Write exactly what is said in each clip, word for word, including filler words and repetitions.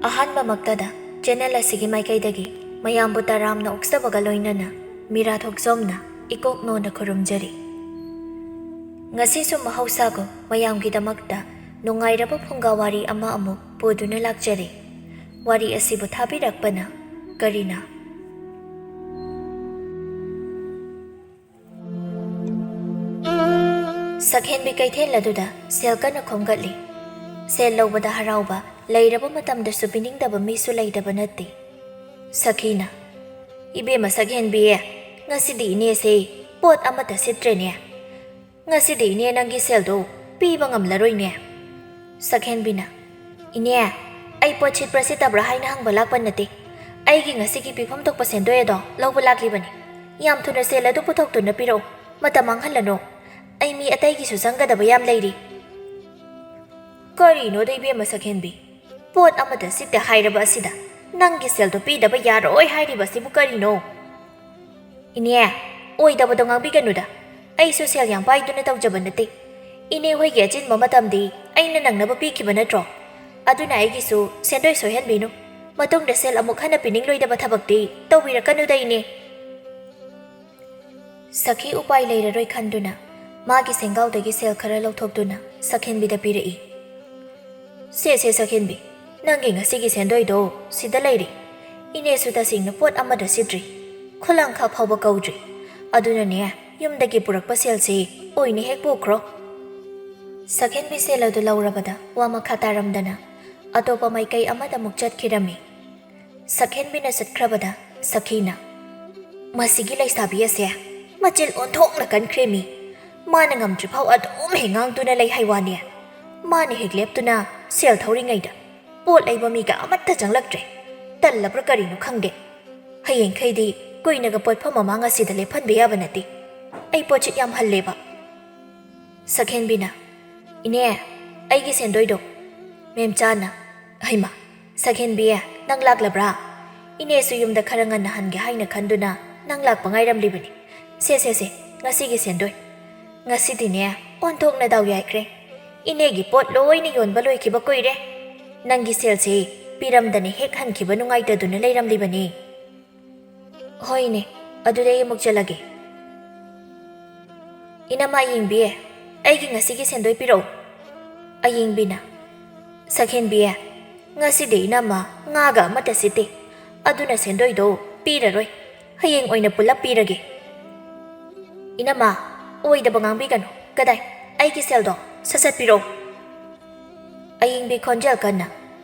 ꯑꯍꯥꯟꯕꯃꯛꯇꯗ channel ꯑꯁꯤꯒꯤ ꯃꯥꯏꯀꯩꯗꯒꯤ ꯃꯌꯥꯝꯕꯨ ꯇꯔꯥꯝꯅ ꯑꯣꯛꯆꯕꯒ ꯂꯣꯏꯅꯅ ꯃꯤꯔꯥ ꯊꯣꯛꯆꯣꯝꯅ ꯏꯀꯣꯛ ꯅꯣꯟꯅ ꯈꯨꯔꯨꯝꯖꯔꯤ꯫ ꯉꯁꯤꯁꯨ ꯃꯍꯧꯁꯥꯒꯨꯝ ꯃꯌꯥꯝꯒꯤꯗꯃꯛꯇ ꯅꯨꯡꯉꯥꯏꯔꯕ ꯐꯨꯡꯒꯥ ꯋꯥꯔꯤ ꯑꯃ ꯑꯃꯨꯛ ꯄꯨꯗꯨꯅ ꯂꯥꯛꯆꯔꯤ꯫ ꯋꯥꯔꯤ ꯑꯁꯤꯕꯨ ꯊꯥꯕꯤꯔꯛꯄꯅ ꯀꯔꯤꯅ꯫ ꯁꯛꯍꯦꯟꯕꯤ ꯀꯩꯊꯦꯜ ꯑꯗꯨꯗ ꯁꯦꯜ ꯀꯟꯅ ꯈꯣꯝꯒꯠꯂꯤ꯫ ꯁꯦꯜ ꯂꯧꯕꯗ ꯍꯔꯥꯎꯕ, ꯂꯩꯔꯕ ꯃꯇꯝꯗꯁꯨ ꯄꯤꯅꯤꯡꯗꯕ ꯃꯤꯁꯨ ꯂꯩꯇꯕ ꯅꯠꯇꯦ꯫ ꯁꯈꯤꯅ, "ꯏꯕꯦꯝꯃ ꯁꯛꯍꯦꯟꯕꯤ, ꯉꯁꯤꯗꯤ ꯏꯅꯦꯁꯦ ꯄꯣꯠ ꯑꯃꯠꯇ ꯁꯤꯠꯇ꯭ꯔꯦꯅꯦ꯫ ꯉꯁꯤꯗꯤ ꯏꯅꯦ ꯅꯪꯒꯤ ꯁꯦꯜꯗꯣ ꯄꯤꯕ ꯉꯝꯂꯔꯣꯏꯅꯦ꯫" ꯁꯛꯍꯦꯟꯕꯤꯅ, "ꯏꯅꯦ, ꯑꯩ ꯄꯣꯠ ꯁꯤꯠꯄ꯭ꯔꯥ ꯁꯤꯠꯇꯕ꯭ꯔꯥ ꯍꯥꯏꯅ ꯍꯪꯕ ꯂꯥꯛꯄ ꯅꯠꯇꯦ꯫ ꯑꯩꯒꯤ ꯉꯁꯤꯒꯤ ꯄꯤꯐꯝ ꯊꯣꯛꯄ ꯁꯦꯟꯗꯣꯏ ꯑꯗꯣ ꯂꯧꯕ ꯂꯥꯛꯂꯤꯕꯅꯤ꯫ ꯌꯥꯝ ꯊꯨꯅ ꯁꯦꯜ ꯑꯗꯨ ꯄꯨꯊꯣꯛꯇꯨꯅ ꯄꯤꯔꯛꯎ꯫ ꯃꯇꯝ ꯃꯥꯡꯍꯜꯂꯅꯨ꯫ ꯑꯩ ꯃꯤ ꯑꯇꯩꯒꯤꯁꯨ ꯆꯪꯒꯗꯕ ꯌꯥꯝ ꯂꯩꯔꯤ꯫" "ꯀꯔꯤꯅꯣꯗ ꯏꯕꯦꯝꯃ ꯁꯛꯍꯦꯟꯕꯤ? ꯄꯣꯠ ꯑꯃꯠꯇ ꯁꯤꯠꯇꯦ ꯍꯥꯏꯔꯕ ꯑꯁꯤꯗ ꯅꯪꯒꯤ ꯁꯦꯜꯗꯣ ꯄꯤꯗꯕ ꯌꯥꯔꯣꯏ ꯍꯥꯏꯔꯤꯕ ꯑꯁꯤꯕꯨ ꯀꯔꯤꯅꯣ?" "ꯏꯅꯦ, ꯑꯣꯏꯗꯕꯗꯣ ꯉꯥꯡꯕꯤꯒꯅꯨꯗ꯫ ꯑꯩꯁꯨ ꯁꯦꯜ ꯌꯥꯝ ꯄꯥꯏꯗꯨꯅ ꯇꯧꯖꯕ ꯅꯠꯇꯦ꯫ ꯏꯅꯦ ꯍꯣꯏꯒꯤ ꯑꯆꯤꯟꯕ ꯃꯇꯝꯗꯤ ꯑꯩꯅ ꯅꯪꯅꯕ ꯄꯤꯈꯤꯕ ꯅꯠꯇ꯭ꯔꯣ? ꯑꯗꯨꯅ ꯑꯩꯒꯤꯁꯨ ꯁꯦꯟꯗꯣꯏ ꯁꯣꯏꯍꯟꯕꯤꯅꯨ꯫ ꯃꯇꯨꯡꯗ ꯁꯦꯜ ꯑꯃꯨꯛ ꯍꯟꯅ ꯄꯤꯅꯤꯡꯂꯣꯏꯗꯕ ꯊꯕꯛꯇꯤ ꯇꯧꯕꯤꯔꯛꯀꯅꯨꯗ, ꯏꯅꯦ꯫" ꯁꯈꯤ ꯎꯄꯥꯏ ꯂꯩꯔꯔꯣꯏ ꯈꯟꯗꯨꯅ ꯃꯥꯒꯤ ꯁꯦꯡꯒꯥꯎꯗꯒꯤ ꯁꯦꯜ ꯈꯔ ꯂꯧꯊꯣꯛꯇꯨꯅ ꯁꯛꯍꯦꯟꯕꯤꯗ ꯄꯤꯔꯛꯏ꯫ "ꯁꯦ, ꯁꯦ, ꯁꯛꯍꯦꯟꯕꯤ, ꯅꯪꯒꯤ ꯉꯁꯤꯒꯤ ꯁꯦꯟꯗꯣꯏꯗꯣ ꯁꯤꯗ ꯂꯩꯔꯦ꯫ ꯏꯅꯦꯁꯨ ꯇꯁꯦꯡꯅ ꯄꯣꯠ ꯑꯃꯠꯇ ꯁꯤꯠꯇ꯭ꯔꯤ, ꯈꯨꯂꯪꯈꯥ ꯐꯥꯎꯕ ꯀꯧꯗ꯭ꯔꯤ꯫ ꯑꯗꯨꯅꯅꯦ, ꯌꯨꯝꯗꯒꯤ ꯄꯨꯔꯛꯄ ꯁꯦꯜꯁꯤ ꯑꯣꯏꯅ ꯍꯦꯛ ꯄꯨꯈ꯭ꯔꯣ꯫" ꯁꯛꯍꯦꯟꯕꯤ ꯁꯦꯜ ꯑꯗꯨ ꯂꯧꯔꯕꯗ ꯋꯥ ꯃꯈꯥ ꯇꯥꯔꯝꯗꯅ ꯑꯇꯣꯞꯄ ꯃꯥꯏꯀꯩ ꯑꯃꯗ ꯑꯃꯨꯛ ꯆꯠꯈꯤꯔꯝꯃꯤ꯫ ꯁꯛꯍꯦꯟꯕꯤꯅ ꯆꯠꯈ꯭ꯔꯕꯗ ꯁꯈꯤꯅ, "ꯃꯁꯤꯒꯤ ꯂꯩꯁꯥꯕꯤ ꯑꯁꯦ ꯃꯆꯤꯜ ꯑꯣꯟꯊꯣꯛꯅ ꯀꯟꯈ꯭ꯔꯦ ꯃꯤ꯫ ꯃꯥꯅ ꯉꯝꯗ꯭ꯔꯤꯐꯥꯎ ꯑꯗꯨꯝ ꯍꯦꯛ ꯉꯥꯡꯗꯨꯅ ꯂꯩ ꯍꯥꯏ ꯋꯥꯅꯤ꯫ ꯃꯥꯅ ꯍꯦꯛ ꯂꯦꯞꯇꯨꯅ ꯁꯦꯜ ꯊꯧꯔꯤꯉꯩꯗ ꯄꯣꯠ ꯂꯩꯕ ꯃꯤꯒ ꯑꯃꯠꯇ ꯆꯪꯂꯛꯇ꯭ꯔꯦ꯫ ꯇꯜꯂꯕ꯭ꯔꯥ ꯀꯔꯤꯅꯣ ꯈꯪꯗꯦ꯫ ꯍꯌꯦꯡꯈꯩꯗꯤ ꯀꯨꯏꯅꯒ ꯄꯣꯠꯐꯝ ꯃꯃꯥꯡ ꯑꯁꯤꯗ ꯂꯦꯞꯍꯟꯕ ꯌꯥꯕ ꯅꯠꯇꯦ꯫ ꯑꯩ ꯄꯣꯠꯁꯤꯠ ꯌꯥꯝ ꯍꯜꯂꯦꯕ꯫" ꯁꯛꯍꯦꯟꯕꯤꯅ, "ꯏꯅꯦ, ꯑꯩꯒꯤ ꯁꯦꯟꯗꯣꯏꯗꯣ꯫" ꯃꯦꯝꯆꯥꯅ, "ꯍꯩꯃꯥ, ꯁꯛꯍꯦꯟꯕꯤ, ꯅꯪ ꯂꯥꯛꯂꯕ꯭ꯔꯥ? ꯏꯅꯦꯁꯨ ꯌꯨꯝꯗ ꯈꯔ ꯉꯟꯅ ꯍꯟꯒꯦ ꯍꯥꯏꯅ ꯈꯟꯗꯨꯅ ꯅꯪ ꯂꯥꯛꯄ ꯉꯥꯏꯔꯝꯂꯤꯕꯅꯤ꯫ ꯁꯦ, ꯁꯦ, ꯁꯦ, ꯉꯁꯤꯒꯤ ꯁꯦꯟꯗꯣꯏ꯫ ꯉꯁꯤꯗꯤꯅꯦ, ꯑꯣꯟꯊꯣꯛꯅ ꯗꯥꯎ ꯌꯥꯏꯈ꯭ꯔꯦ꯫ ꯏꯅꯦꯒꯤ ꯄꯣꯠ ꯂꯣꯏꯅ ꯌꯣꯟꯕ ꯂꯣꯏꯈꯤꯕ ꯀꯨꯏꯔꯦ꯫ ꯅꯪꯒꯤ ꯁꯦꯜꯁꯦ ꯄꯤꯔꯝꯗꯅ ꯍꯦꯛ ꯍꯟꯈꯤꯕ ꯅꯨꯡꯉꯥꯏꯇꯗꯨꯅ ꯂꯩꯔꯝꯂꯤꯕꯅꯤ꯫ "ꯍꯣꯏꯅꯦ, ꯑꯗꯨꯗꯤ ꯑꯩ ꯑꯃꯨꯛ ꯆꯠꯂꯒꯦ꯫ ꯏꯅꯝꯃ ꯑꯌꯤꯡꯕꯤ, ꯑꯩꯒꯤ ꯉꯁꯤꯒꯤ ꯁꯦꯟꯗꯣꯏ ꯄꯤꯔꯛꯎ꯫" ꯑꯌꯤꯡꯕꯤꯅ, "ꯁꯛꯍꯦꯟꯕꯤ, ꯉꯁꯤꯗꯤ ꯏꯅꯝꯃ ꯉꯥꯒ ꯑꯃꯠꯇ ꯁꯤꯠꯇꯦ, ꯑꯗꯨꯅ ꯁꯦꯟꯗꯣꯏꯗꯣ ꯄꯤꯔꯔꯣꯏ, ꯍꯌꯦꯡ ꯑꯣꯏꯅ ꯄꯨꯂꯞ ꯄꯤꯔꯒꯦ꯫" "ꯏꯅꯝꯃ, ꯑꯣꯏꯗꯕ ꯉꯥꯡꯕꯤꯒꯅꯨ꯫ ꯀꯗꯥꯏ? ꯑꯩꯒꯤ ꯁꯦꯜꯗꯣ ꯁꯠ ꯁꯠ ꯄꯤꯔꯛꯑꯣ꯫" ꯑꯌꯤꯡꯕꯤ ꯈꯣꯟꯖꯦꯜ ꯀꯟꯅ,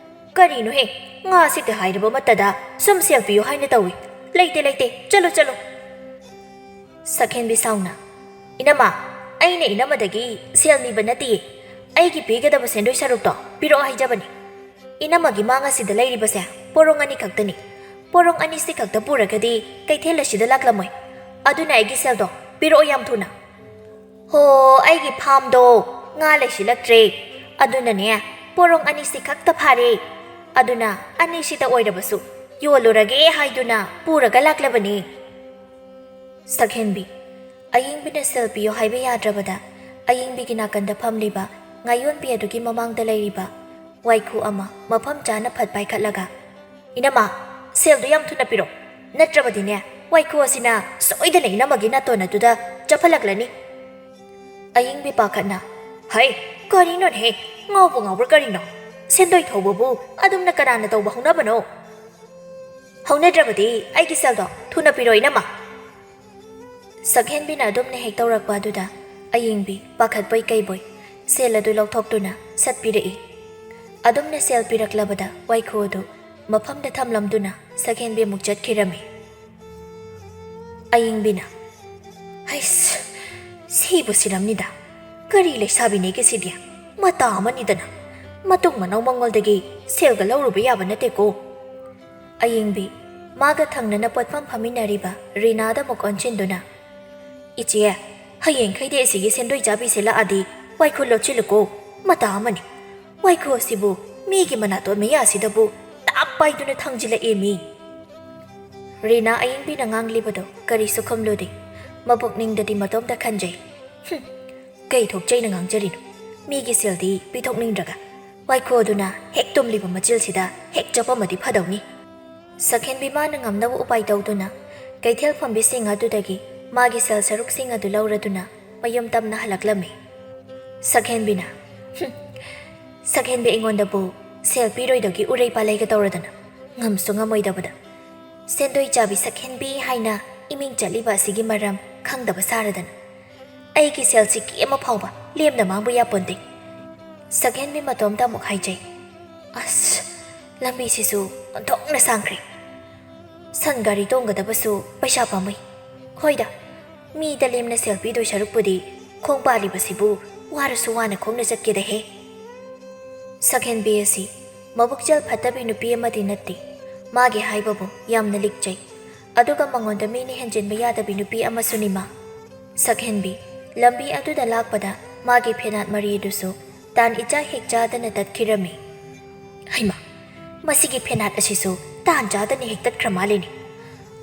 "ꯀꯔꯤꯅꯣꯍꯦ? ꯉꯥ ꯁꯤꯠꯇꯦ ꯍꯥꯏꯔꯕ ꯃꯠꯇꯗ ꯁꯨꯝ ꯁꯦꯜ ꯄꯤꯌꯨ ꯍꯥꯏꯅ ꯇꯧꯏ꯫ ꯂꯩꯇꯦ, ꯂꯩꯇꯦ, ꯆꯠꯂꯨ, ꯆꯠꯂꯨ꯫" ꯁꯛꯍꯦꯟꯕꯤ ꯁꯥꯎꯅ, "ꯏꯅꯝꯃ, ꯑꯩꯅ ꯏꯅꯝꯃꯗꯒꯤ ꯁꯦꯜ ꯅꯤꯕ ꯅꯠꯇꯤꯌꯦ꯫ ꯑꯩꯒꯤ ꯄꯤꯒꯗꯕ ꯁꯦꯟꯗꯣꯏ ꯁꯔꯨꯛꯇꯣ ꯄꯤꯔꯛꯑꯣ ꯍꯥꯏꯖꯕꯅꯤ꯫ ꯏꯅꯝꯃꯒꯤ ꯃꯥꯡ ꯑꯁꯤꯗ ꯂꯩꯔꯤꯕꯁꯦ ꯄꯣꯔꯣꯡ ꯑꯅꯤ ꯈꯛꯇꯅꯤ꯫ ꯄꯣꯔꯣꯡ ꯑꯅꯤꯁꯤ ꯈꯛꯇ ꯄꯨꯔꯒꯗꯤ ꯀꯩꯊꯦꯜ ꯑꯁꯤꯗ ꯂꯥꯛꯂꯝꯃꯣꯏ꯫ ꯑꯗꯨꯅ ꯑꯩꯒꯤ ꯁꯦꯜꯗꯣ ꯄꯤꯔꯛꯑꯣ ꯌꯥꯝ ꯊꯨꯅ꯫" "ꯍꯣ, ꯑꯩꯒꯤ ꯐꯥꯝꯗꯣ ꯉꯥ ꯂꯩꯁꯤꯜꯂꯛꯇ꯭ꯔꯦ꯫ ꯑꯗꯨꯅꯅꯦ, ꯄꯣꯔꯣꯡ ꯑꯅꯤꯁꯤ ꯈꯛꯇ ꯐꯥꯔꯦ꯫ ꯑꯗꯨꯅ ꯑꯅꯤꯁꯤꯗ ꯑꯣꯏꯔꯕꯁꯨ ꯌꯣꯜꯂꯨꯔꯒꯦ ꯍꯥꯏꯗꯨꯅ ꯄꯨꯔꯒ ꯂꯥꯛꯂꯕꯅꯤ꯫" ꯁꯛꯍꯦꯟꯕꯤ꯫ ꯑꯌꯤꯡꯕꯤꯅ ꯁꯦꯜ ꯄꯤꯌꯣ ꯍꯥꯏꯕ ꯌꯥꯗ꯭ꯔꯕꯗ, ꯑꯌꯤꯡꯕꯤꯒꯤ ꯅꯥꯀꯟꯗ ꯐꯝꯂꯤꯕ ꯉꯥꯌꯣꯟꯕꯤ ꯑꯗꯨꯒꯤ ꯃꯃꯥꯡꯗ ꯂꯩꯔꯤꯕ ꯋꯥꯏꯈꯨ ꯑꯃ ꯃꯐꯝ ꯆꯥꯅ ꯐꯠ ꯄꯥꯏꯈꯠꯂꯒ, "ꯏꯅꯝꯃ, ꯁꯦꯜꯗꯨ ꯌꯥꯝ ꯊꯨꯅ ꯄꯤꯔꯣ, ꯅꯠꯇ꯭ꯔꯕꯗꯤꯅꯦ, ꯋꯥꯏꯈꯨ ꯑꯁꯤꯅ ꯁꯣꯏꯗꯅ ꯏꯅꯝꯃꯒꯤ ꯅꯥꯇꯣꯟ ꯑꯗꯨꯗ ꯆꯞꯍꯜꯂꯛꯂꯅꯤ꯫" ꯑꯌꯤꯡꯕꯤ ꯄꯥꯈꯠꯅ, "ꯍꯩ, ꯀꯔꯤꯅꯣꯅꯦꯍꯦ? ꯉꯥꯎꯕꯨ ꯉꯥꯎꯕ꯭ꯔꯥ ꯀꯔꯤꯅꯣ? ꯁꯦꯟꯗꯣꯏ ꯊꯧꯕꯕꯨ ꯑꯗꯨꯝꯅ ꯀꯅꯥꯅ ꯇꯧꯕ ꯍꯧꯅꯕꯅꯣ? ꯍꯧꯅꯗ꯭ꯔꯕꯗꯤ ꯑꯩꯒꯤ ꯁꯦꯜꯗꯣ ꯊꯨꯅ ꯄꯤꯔꯣ, ꯏꯅꯝꯃ꯫" ꯁꯛꯍꯦꯟꯕꯤꯅ ꯑꯗꯨꯝꯅ ꯍꯦꯛ ꯇꯧꯔꯛꯄ ꯑꯗꯨꯗ ꯑꯌꯤꯡꯕꯤ ꯄꯥꯈꯠꯄꯣꯏ ꯀꯩꯕꯣꯏ ꯁꯦꯜ ꯑꯗꯨ ꯂꯧꯊꯣꯛꯇꯨꯅ ꯁꯠ ꯄꯤꯔꯛꯏ꯫ ꯑꯗꯨꯝꯅ ꯁꯦꯜ ꯄꯤꯔꯛꯂꯕꯗ ꯋꯥꯏꯈꯨ ꯑꯗꯨ ꯃꯐꯝꯗ ꯊꯝꯂꯝꯗꯨꯅ ꯁꯛꯍꯦꯟꯕꯤ ꯑꯃꯨꯛ ꯆꯠꯈꯤꯔꯝꯃꯤ꯫ ꯑꯌꯤꯡꯕꯤꯅ, "ꯍꯩꯁ, ꯁꯤꯕꯨ ꯁꯤꯔꯝꯅꯤꯗ꯫ ꯀꯔꯤ ꯂꯩꯁꯥꯕꯤꯅꯦꯒꯦ ꯁꯤꯗꯤ? ꯃꯇꯥ ꯑꯃꯅꯤꯗꯅ꯫ ꯃꯇꯨꯡ ꯃꯅꯥꯎ ꯃꯉꯣꯜꯗꯒꯤ ꯁꯦꯜꯒ ꯂꯧꯔꯨꯕ ꯌꯥꯕ ꯅꯠꯇꯦꯀꯣ꯫" ꯑꯌꯤꯡꯕꯤ ꯃꯥꯒ ꯊꯪꯅꯅ ꯄꯣꯠꯐꯝ ꯐꯝꯃꯤꯟꯅꯔꯤꯕ ꯔꯤꯅꯥꯗ ꯑꯃꯨꯛ ꯑꯣꯟꯁꯤꯟꯗꯨꯅ, "ꯏꯆꯦ, ꯍꯌꯦꯡꯈꯩꯗꯤ ꯑꯁꯤꯒꯤ ꯁꯦꯟꯗꯣꯏ ꯆꯥꯕꯤꯁꯦ ꯂꯥꯛꯑꯗꯤ ꯋꯥꯏꯈꯨ ꯂꯣꯠꯁꯤꯜꯂꯨꯀꯣ꯫ ꯃꯇꯥ ꯑꯃꯅꯤ꯫ ꯋꯥꯏꯈꯨ ꯑꯁꯤꯕꯨ ꯃꯤꯒꯤ ꯃꯅꯥꯇꯣꯟ ꯃꯌꯥꯁꯤꯗꯕꯨ ꯇꯥꯞ ꯄꯥꯏꯗꯨꯅ ꯊꯥꯡꯖꯤꯜꯂꯛꯑꯦ ꯃꯤ꯫" ꯔꯤꯅꯥ ꯑꯌꯤꯡꯕꯤꯅ ꯉꯥꯡꯂꯤꯕꯗꯨ ꯀꯔꯤꯁꯨ ꯈꯨꯝꯂꯨꯗꯦ꯫ ꯃꯄꯨꯛꯅꯤꯡꯗꯗꯤ ꯃꯇꯣꯝꯇ ꯈꯟꯖꯩ, "ꯍꯨꯝ, ꯀꯩ ꯊꯣꯛꯆꯩꯅ ꯉꯥꯡꯖꯔꯤꯅꯣ? ꯃꯤꯒꯤ ꯁꯦꯜꯗꯤ ꯄꯤꯊꯣꯛꯅꯤꯡꯗ꯭ꯔꯒ꯫ ꯋꯥꯏꯈꯣꯗꯨꯅ ꯍꯦꯛ ꯇꯨꯝꯂꯤꯕ ꯃꯆꯤꯜꯁꯤꯗ ꯍꯦꯛ ꯆꯞꯄꯝꯃꯗꯤ ꯐꯗꯧꯅꯤ꯫ ꯁꯛꯍꯦꯟꯕꯤ ꯃꯥꯅ ꯉꯝꯅꯕ ꯎꯄꯥꯏ ꯇꯧꯗꯨꯅ ꯀꯩꯊꯦꯜ ꯐꯝꯕꯤꯁꯤꯡ ꯑꯗꯨꯗꯒꯤ ꯃꯥꯒꯤ ꯁꯦꯜ ꯁꯔꯨꯛꯁꯤꯡ ꯑꯗꯨ ꯂꯧꯔꯗꯨꯅ ꯃꯌꯨꯝ ꯇꯝꯅ ꯍꯜꯂꯛꯂꯝꯃꯤ꯫ ꯁꯛꯍꯦꯟꯕꯤꯅ, "ꯍꯨꯝ, ꯁꯛꯍꯦꯟꯕꯤ ꯑꯩꯉꯣꯟꯗꯕꯨ ꯁꯦꯜ ꯄꯤꯔꯣꯏꯗꯧꯒꯤ ꯎꯔꯩ ꯄꯥꯂꯩꯒ ꯇꯧꯔꯗꯅ ꯉꯝꯁꯨ ꯉꯝꯃꯣꯏꯗꯕꯗ꯫ ꯁꯦꯟꯗꯣꯏ ꯆꯥꯕꯤ ꯁꯛꯍꯦꯟꯕꯤ ꯍꯥꯏꯅ ꯏꯃꯤꯡ ꯆꯠꯂꯤꯕ ꯑꯁꯤꯒꯤ ꯃꯔꯝ ꯈꯪꯗꯕ ꯁꯥꯔꯗꯅ꯫ ꯑꯩꯒꯤ ꯁꯦꯜ ꯁꯤꯀꯤ ꯑꯃ ꯐꯥꯎꯕ ꯂꯦꯝꯅ ꯃꯥꯡꯕ ꯌꯥꯄꯣꯟꯇꯦ꯫" ꯁꯛꯍꯦꯟꯕꯤ ꯃꯇꯣꯝꯇ ꯑꯃꯨꯛ ꯍꯥꯏꯖꯩ, "ꯑꯁ, ꯂꯝꯕꯤꯁꯤꯁꯨ ꯑꯣꯟꯊꯣꯛꯅ ꯁꯥꯡꯈ꯭ꯔꯦ꯫ ꯁꯟ ꯒꯥꯔꯤ ꯇꯣꯡꯒꯗꯕꯁꯨ ꯄꯩꯁꯥ ꯄꯥꯝꯃꯨꯏ꯫ ꯍꯣꯏꯗ, ꯃꯤꯗ ꯂꯦꯝꯅ ꯁꯦꯜ ꯄꯤꯗꯣꯏ ꯁꯔꯨꯛꯄꯨꯗꯤ ꯈꯣꯡ ꯄꯥꯜꯂꯤꯕꯁꯤꯕꯨ ꯋꯥꯔꯁꯨ ꯋꯥꯅ ꯈꯣꯡꯅ ꯆꯠꯀꯦꯗꯍꯦ꯫" ꯁꯛꯍꯦꯟꯕꯤ ꯑꯁꯤ ꯃꯕꯨꯛꯆꯦꯜ ꯐꯠꯇꯕꯤ ꯅꯨꯄꯤ ꯑꯃꯗꯤ ꯅꯠꯇꯦ꯫ ꯃꯥꯒꯤ ꯍꯥꯏꯕꯕꯨ ꯌꯥꯝꯅ ꯂꯤꯛꯆꯩ꯫ ꯑꯗꯨꯒ ꯃꯉꯣꯟꯗ ꯃꯤꯅ ꯍꯦꯟꯖꯤꯟꯕ ꯌꯥꯗꯕꯤ ꯅꯨꯄꯤ ꯑꯃꯁꯨꯅꯤ ꯃꯥ꯫ ꯁꯛꯍꯦꯟꯕꯤ ꯂꯝꯕꯤ ꯑꯗꯨꯗ ꯂꯥꯛꯄꯗ ꯃꯥꯒꯤ ꯐꯦꯅꯥꯠ ꯃꯔꯤ ꯑꯗꯨꯁꯨ ꯇꯥꯟ ꯏꯆꯥ ꯍꯦꯛ ꯆꯥꯗꯅ ꯇꯠꯈꯤꯔꯝꯃꯤ꯫ "ꯍꯩꯃꯥ, ꯃꯁꯤꯒꯤ ꯐꯦꯅꯥꯠ ꯑꯁꯤꯁꯨ ꯇꯥꯟ ꯆꯥꯗꯅ ꯍꯦꯛ ꯇꯠꯈ꯭ꯔ ꯃꯥꯜꯂꯤꯅꯦ꯫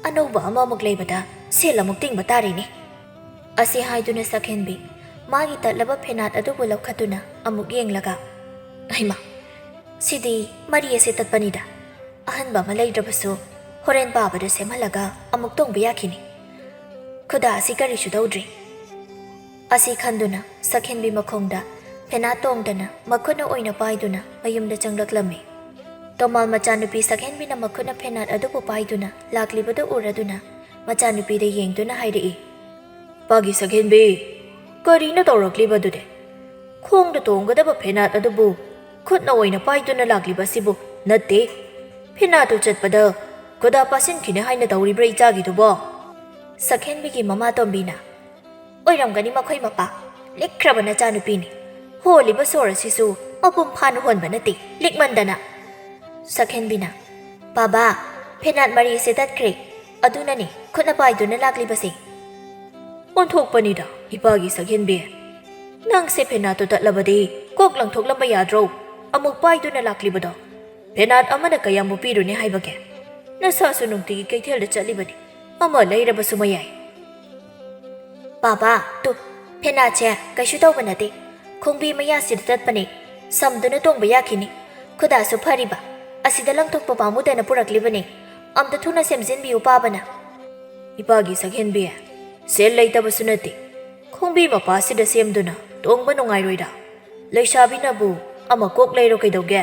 ꯑꯅꯧꯕ ꯑꯃꯃꯨꯛ ꯂꯩꯕꯗ ꯁꯦꯜ ꯑꯃꯨꯛ ꯇꯤꯡꯕ ꯇꯥꯔꯦꯅꯦ꯫" ꯑꯁꯤ ꯍꯥꯏꯗꯨꯅ ꯁꯛꯍꯦꯟꯕꯤ ꯃꯥꯒꯤ ꯇꯠꯂꯕ ꯐꯦꯅꯥꯠ ꯑꯗꯨꯕꯨ ꯂꯧꯈꯠꯇꯨꯅ ꯑꯃꯨꯛ ꯌꯦꯡꯂꯒ, "ꯍꯩꯃꯥ, ꯁꯤꯗꯤ ꯃꯔꯤ ꯑꯁꯦ ꯇꯠꯄꯅꯤꯗ꯫ ꯑꯍꯟꯕ ꯑꯃ ꯂꯩꯗ꯭ꯔꯕꯁꯨ ꯍꯣꯔꯦꯟ ꯄꯥꯕꯗ ꯁꯦꯝꯍꯜꯂꯒ ꯑꯃꯨꯛ ꯇꯣꯡꯕ ꯌꯥꯈꯤꯅꯤ꯫ ꯈꯨꯗꯥ ꯑꯁꯤ ꯀꯔꯤꯁꯨ ꯇꯧꯗ꯭ꯔꯤ꯫" ꯑꯁꯤ ꯈꯟꯗꯨꯅ ꯁꯛꯍꯦꯟꯕꯤ ꯃꯈꯣꯡꯗ ꯐꯦꯅꯥꯠ ꯇꯣꯡꯗꯅ ꯃꯈꯨꯠꯅ ꯑꯣꯏꯅ ꯄꯥꯏꯗꯨꯅ ꯃꯌꯨꯝꯗ ꯆꯪꯂꯛꯂꯝꯃꯤ꯫ ꯇꯣꯃꯥꯜ ꯃꯆꯥꯅꯨꯄꯤ ꯁꯛꯍꯦꯟꯕꯤꯅ ꯃꯈꯨꯠꯅ ꯐꯦꯅꯥꯠ ꯑꯗꯨꯕꯨ ꯄꯥꯏꯗꯨꯅ ꯂꯥꯛꯂꯤꯕꯗꯨ ꯎꯔꯗꯨꯅ ꯃꯆꯥꯅꯨꯄꯤꯗ ꯌꯦꯡꯗꯨꯅ ꯍꯥꯏꯔꯛꯏ, "ꯄꯥꯒꯤ ꯁꯛꯍꯦꯟꯕꯤ, ꯀꯔꯤꯅꯣ ꯇꯧꯔꯛꯂꯤꯕꯗꯨꯗꯤ? ꯈꯣꯡꯗ ꯇꯣꯡꯒꯗꯕ ꯐꯦꯅꯥꯠ ꯑꯗꯨꯕꯨ ꯈꯨꯠꯅ ꯑꯣꯏꯅ ꯄꯥꯏꯗꯨꯅ ꯂꯥꯛꯂꯤꯕ ꯑꯁꯤꯕꯨ ꯅꯠꯇꯦ꯫ ꯐꯦꯅꯥꯠꯇꯨ ꯆꯠꯄꯗ ꯈꯨꯗꯥ ꯄꯥꯁꯤꯟꯈꯤꯅꯤ ꯍꯥꯏꯅ ꯇꯧꯔꯤꯕ꯭ꯔꯥ ꯏꯆꯥꯒꯤꯗꯨꯕꯣ?" ꯁꯛꯍꯦꯟꯕꯤꯒꯤ ꯃꯃꯥꯇꯣꯝꯕꯤꯅ, "ꯑꯣꯏꯔꯝꯒꯅꯤ ꯃꯈꯣꯏ ꯃꯄꯥ, ꯂꯤꯛꯈ꯭ꯔꯕ ꯅꯆꯥꯅꯨꯄꯤꯅꯤ꯫ ꯍꯣꯜꯂꯤꯕ ꯁꯣꯔ ꯑꯁꯤꯁꯨ ꯃꯄꯨꯡ ꯐꯥꯅ ꯍꯣꯟꯕ ꯅꯠꯇꯦ, ꯂꯤꯛꯃꯟꯗꯅ꯫" ꯁꯛꯍꯦꯟꯕꯤꯅ, "ꯄꯥꯕꯥ, ꯐꯦꯅꯥꯠ ꯃꯔꯤꯁꯦ ꯇꯠꯈ꯭ꯔꯦ, ꯑꯗꯨꯅꯅꯦ ꯈꯨꯠꯅ ꯄꯥꯏꯗꯨꯅ ꯂꯥꯛꯂꯤꯕꯁꯦ꯫" "ꯑꯣꯟꯊꯣꯛꯄꯅꯤꯗ, ꯏꯄꯥꯒꯤ ꯁꯛꯍꯦꯟꯕꯤ꯫ ꯅꯪꯁꯦ ꯐꯦꯅꯥꯠꯇꯨ ꯇꯠꯂꯕꯗꯤ ꯀꯣꯛ ꯂꯪꯊꯣꯛꯂꯝꯕ ꯌꯥꯗ꯭ꯔꯣ? ꯑꯃꯨꯛ ꯄꯥꯏꯗꯨꯅ ꯂꯥꯛꯂꯤꯕꯗꯣ꯫ ꯐꯦꯅꯥꯠ ꯑꯃꯅ ꯀꯌꯥꯝꯕꯨ ꯄꯤꯔꯨꯅꯤ ꯍꯥꯏꯕꯒꯦ? ꯅꯁꯥꯁꯨ ꯅꯨꯡꯇꯤꯒꯤ ꯀꯩꯊꯦꯜꯗ ꯆꯠꯂꯤꯕꯅꯤ, ꯑꯃ ꯂꯩꯔꯕꯁꯨ ꯃꯌꯥꯏ꯫" "ꯄꯥꯕꯥ, ꯇꯨ, ꯐꯦꯅꯥꯠꯁꯦ ꯀꯩꯁꯨ ꯇꯧꯕ ꯅꯠꯇꯦ, ꯈꯣꯡꯕꯤ ꯃꯌꯥꯁꯤꯗ ꯇꯠꯄꯅꯦ꯫ ꯁꯝꯗꯨꯅ ꯇꯣꯡꯕ ꯌꯥꯈꯤꯅꯤ꯫ ꯈꯨꯗꯥꯁꯨ ꯐꯔꯤꯕ꯫ ꯑꯁꯤꯗ ꯂꯪꯊꯣꯛꯄ ꯄꯥꯝꯃꯨꯗꯅ ꯄꯨꯔꯛꯂꯤꯕꯅꯤ꯫ ꯑꯝꯇ ꯊꯨꯅ ꯁꯦꯝꯖꯤꯟꯕꯤꯌꯨ ꯄꯥꯕꯅ꯫ ꯏꯄꯥꯒꯤ ꯁꯛꯍꯦꯟꯕꯤ, ꯁꯦꯜ ꯂꯩꯇꯕꯁꯨ ꯅꯠꯇꯦ꯫ ꯈꯣꯡꯕꯤ ꯃꯄꯥꯁꯤꯗ ꯁꯦꯝꯗꯨꯅ ꯇꯣꯡꯕ ꯅꯨꯡꯉꯥꯏꯔꯣꯏꯗ꯫ ꯂꯩꯁꯥꯕꯤꯅꯕꯨ ꯑꯃ ꯀꯣꯛ ꯂꯩꯔꯣ ꯀꯩꯗꯧꯒꯦ?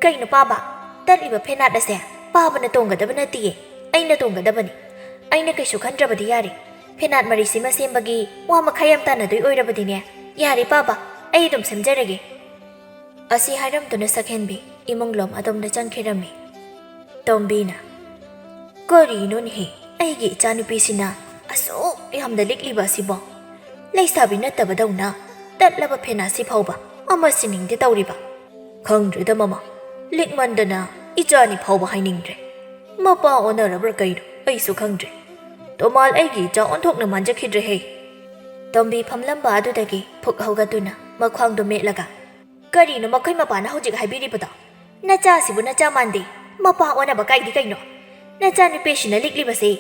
ꯀꯩꯅꯣ ꯄꯥꯕ? ꯇꯠꯂꯤꯕ ꯐꯦꯅꯥꯠ ꯑꯁꯦ ꯄꯥꯕꯅ ꯇꯣꯡꯒꯗꯕ ꯅꯠꯇꯤꯌꯦ, ꯑꯩꯅ ꯇꯣꯡꯒꯗꯕꯅꯤ꯫ ꯑꯩꯅ ꯀꯩꯁꯨ ꯈꯟꯗ꯭ꯔꯕꯗꯤ ꯌꯥꯔꯦ꯫ ꯐꯦꯅꯥꯠ ꯃꯔꯤꯁꯤꯃ ꯁꯦꯝꯕꯒꯤ ꯋꯥ ꯃꯈꯥ ꯌꯥꯝ ꯇꯥꯅꯗꯣꯏ ꯑꯣꯏꯔꯕꯗꯤꯅꯦ꯫ ꯌꯥꯔꯦ ꯄꯥꯕ, ꯑꯩ ꯑꯗꯨꯝ ꯁꯦꯝꯖꯔꯒꯦ꯫ ꯑꯁꯤ ꯍꯥꯏꯔꯝꯗꯨꯅ ꯁꯛꯍꯦꯟꯕꯤ ꯏꯃꯨꯡꯂꯣꯝ ꯑꯗꯣꯝꯗ ꯆꯪꯈꯤꯔꯝꯃꯤ꯫ ꯇꯣꯝꯕꯤꯅ, "ꯀꯔꯤꯅꯣꯅꯦꯍꯦ, ꯑꯩꯒꯤ ꯏꯆꯥꯅꯨꯄꯤꯁꯤꯅ ꯑꯁꯨꯛ ꯌꯥꯝꯅ ꯂꯤꯛꯂꯤꯕ ꯑꯁꯤꯕꯣ? ꯂꯩꯁꯥꯕꯤ ꯅꯠꯇꯕꯗꯧꯅ ꯇꯠꯂꯕ ꯐꯦꯅꯥꯠꯁꯤ ꯐꯥꯎꯕ ꯑꯃ ꯁꯤꯅꯤꯡꯗꯦ ꯇꯧꯔꯤꯕ꯫ ꯈꯪꯗ꯭ꯔꯦꯗ ꯃꯃꯥ, ꯂꯤꯛꯃꯟꯗꯅ ꯏꯆꯥꯅꯤ ꯐꯥꯎꯕ ꯍꯥꯏꯅꯤꯡꯗ꯭ꯔꯦ꯫ ꯃꯄꯥ ꯑꯣꯟꯅꯔꯕ꯭ꯔꯥ ꯀꯩꯅꯣ ꯑꯩꯁꯨ ꯈꯪꯗ꯭ꯔꯦ꯫ ꯇꯣꯃꯥꯜ ꯑꯩꯒꯤ ꯏꯆꯥ ꯑꯣꯟꯊꯣꯛꯅ ꯃꯥꯟꯖꯈꯤꯗ꯭ꯔꯦꯍꯦ!" ꯇꯣꯝꯕꯤ ꯐꯝꯂꯝꯕ ꯑꯗꯨꯗꯒꯤ ꯐꯨꯛ ꯍꯧꯒꯠꯇꯨꯅ ꯃꯈ꯭ꯋꯥꯡꯗꯣ ꯃꯦꯠꯂꯒ, "ꯀꯔꯤꯅꯣ ꯃꯈꯣꯏ ꯃꯄꯥꯅ ꯍꯧꯖꯤꯛ ꯍꯥꯏꯕꯤꯔꯤꯕꯗꯣ? ꯅꯆꯥꯁꯤꯕꯨ ꯅꯆꯥ ꯃꯥꯟꯗꯦ, ꯃꯄꯥ ꯑꯣꯟꯅꯕ ꯀꯥꯏꯗꯤ ꯀꯩꯅꯣ? ꯅꯆꯥꯅꯨꯄꯤꯁꯤꯅ ꯂꯤꯛꯂꯤꯕꯁꯦ,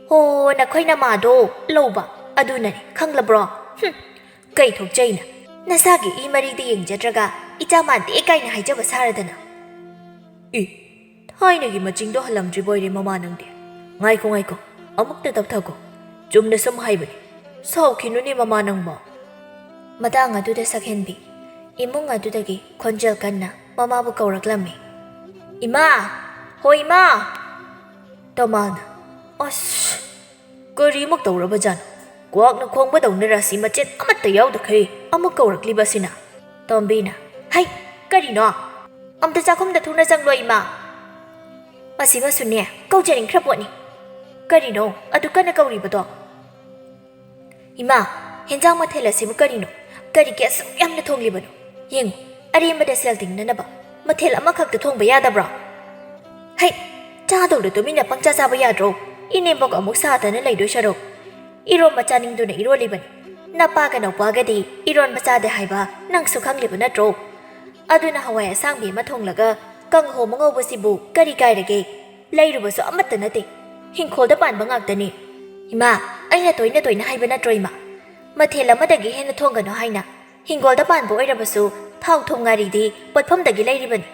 ꯍꯣ, ꯅꯈꯣꯏ ꯅꯃꯥꯗꯣ ꯂꯧꯕ, ꯑꯗꯨꯅꯅꯦ, ꯈꯪꯂꯕ꯭ꯔꯣ? ꯍꯨꯝ, ꯀꯩ ꯊꯣꯛꯆꯩꯅ? ꯅꯁꯥꯒꯤ ꯏ ꯃꯔꯤꯗ ꯌꯦꯡꯖꯗ꯭ꯔꯒ ꯏꯆꯥ ꯃꯥꯟꯗꯦ ꯀꯥꯏꯅ ꯍꯥꯏꯖꯕ ꯁꯥꯔꯗꯅ꯫ ꯏ, ꯊꯥꯏꯅꯒꯤ ꯃꯆꯤꯡꯗꯣ ꯍꯜꯂꯝꯗ꯭ꯔꯤꯕꯣꯏꯔꯦ ꯃꯃꯥ ꯅꯪꯗꯤ꯫ ꯉꯥꯏꯈꯣ, ꯉꯥꯏꯈꯣ, ꯑꯃꯨꯛꯇ ꯇꯞꯊꯈꯣ꯫ ꯆꯨꯝꯅ ꯁꯨꯝ ꯍꯥꯏꯕꯅꯤ꯫ ꯁꯥꯎꯈꯤꯅꯨꯅꯦ ꯃꯃꯥ ꯅꯪꯕꯣ꯫ ꯃꯇꯥꯡ ꯑꯗꯨꯗ ꯁꯛꯍꯦꯟꯕꯤ ꯏꯃꯨꯡ ꯑꯗꯨꯗꯒꯤ ꯈꯣꯟꯖꯦꯜ ꯀꯟꯅ ꯃꯃꯥꯕꯨ ꯀꯧꯔꯛꯂꯝꯃꯤ꯫ "ꯏꯃꯥ! ꯍꯣ ꯏꯃꯥ!" ꯇꯣꯃꯥꯜꯅ, "ꯑꯁ! ꯀꯔꯤꯃꯨꯛ ꯇꯧꯔꯕꯖꯥꯠꯅꯣ? ꯀ꯭ꯋꯥꯛꯅ ꯈꯣꯡꯕꯗꯧꯅ ꯔꯥꯁꯤ ꯃꯆꯦꯠ ꯑꯃꯠꯇ ꯌꯥꯎꯗꯈꯩ ꯑꯃꯨꯛ ꯀꯧꯔꯛꯂꯤꯕꯁꯤꯅ?" ꯇꯣꯝꯕꯤꯅ, "ꯍꯩ! ꯀꯔꯤꯅꯣ? ꯑꯝꯇ ꯆꯥꯛꯈꯨꯝꯗ ꯊꯨꯅ ꯆꯪꯂꯣ ꯏꯃꯥ!" ꯃꯁꯤꯃꯁꯨꯅꯦ ꯀꯧꯖꯅꯤꯡꯈ꯭ꯔ ꯄꯣꯠꯅꯤ꯫ ꯀꯔꯤꯅꯣ ꯑꯗꯨ ꯀꯟꯅ ꯀꯧꯔꯤꯕꯗꯣ? "ꯏꯃꯥ, ꯍꯦꯟꯖꯥꯡ ꯃꯊꯦꯜ ꯑꯁꯤꯕꯨ ꯀꯔꯤꯅꯣ? ꯀꯔꯤꯒꯤ ꯑꯁꯨꯛ ꯌꯥꯝꯅ ꯊꯣꯡꯂꯤꯕꯅꯣ? ꯌꯦꯡꯉꯨ, ꯑꯔꯦꯝꯕꯗ ꯁꯦꯜ ꯇꯤꯡꯅꯅꯕ ꯃꯊꯦꯜ ꯑꯃꯈꯛꯇ ꯊꯣꯡꯕ ꯌꯥꯗꯕ꯭ꯔꯣ? ꯍꯩ, ꯆꯥꯗꯧꯗ ꯇꯨꯃꯤꯟꯅ ꯄꯪꯆꯥ ꯆꯥꯕ ꯌꯥꯗ꯭ꯔꯣ? ꯏꯅꯦꯝꯕꯣꯛ ꯑꯃꯨꯛ ꯁꯥꯗꯅ ꯂꯩꯗꯣꯏ ꯁꯔꯨꯛ, ꯏꯔꯣꯝꯕ ꯆꯥꯅꯤꯡꯗꯨꯅ ꯏꯔꯣꯜꯂꯤꯕꯅꯤ꯫ ꯅꯄꯥꯒ ꯅꯧꯄꯥꯒꯗꯤ ꯏꯔꯣꯟꯕ ꯆꯥꯗꯦ ꯍꯥꯏꯕ ꯅꯪꯁꯨ ꯈꯪꯂꯤꯕ ꯅꯠꯇ꯭ꯔꯣ? ꯑꯗꯨꯅ ꯍꯋꯥꯏ ꯑꯁꯥꯡꯕꯤ ꯑꯃ ꯊꯣꯡꯂꯒ ꯀꯥꯡꯍꯧ ꯑꯃ ꯉꯧꯕꯁꯤꯕꯨ ꯀꯔꯤ ꯀꯥꯏꯔꯒꯦ? ꯂꯩꯔꯨꯕꯁꯨ ꯑꯃꯠꯇ ꯅꯠꯇꯦ, ꯍꯤꯡꯈꯣꯜꯗ ꯄꯥꯟꯕ ꯉꯥꯛꯇꯅꯤ꯫" "ꯏꯃꯥ, ꯑꯩꯅ ꯇꯣꯏꯅ ꯇꯣꯏꯅ ꯍꯥꯏꯕ ꯅꯠꯇ꯭ꯔꯣ ꯏꯃꯥ? ꯃꯊꯦꯜ ꯑꯃꯗꯒꯤ ꯍꯦꯟꯅ ꯊꯣꯡꯒꯅꯨ ꯍꯥꯏꯅ꯫ ꯍꯤꯡꯒꯣꯜꯗ ꯄꯥꯟꯕ ꯑꯣꯏꯔꯕꯁꯨ ꯊꯥꯎ ꯊꯨꯝ ꯉꯥꯔꯤꯗꯤ ꯄꯣꯠꯐꯝꯗꯒꯤ ꯂꯩꯔꯤꯕꯅꯤ꯫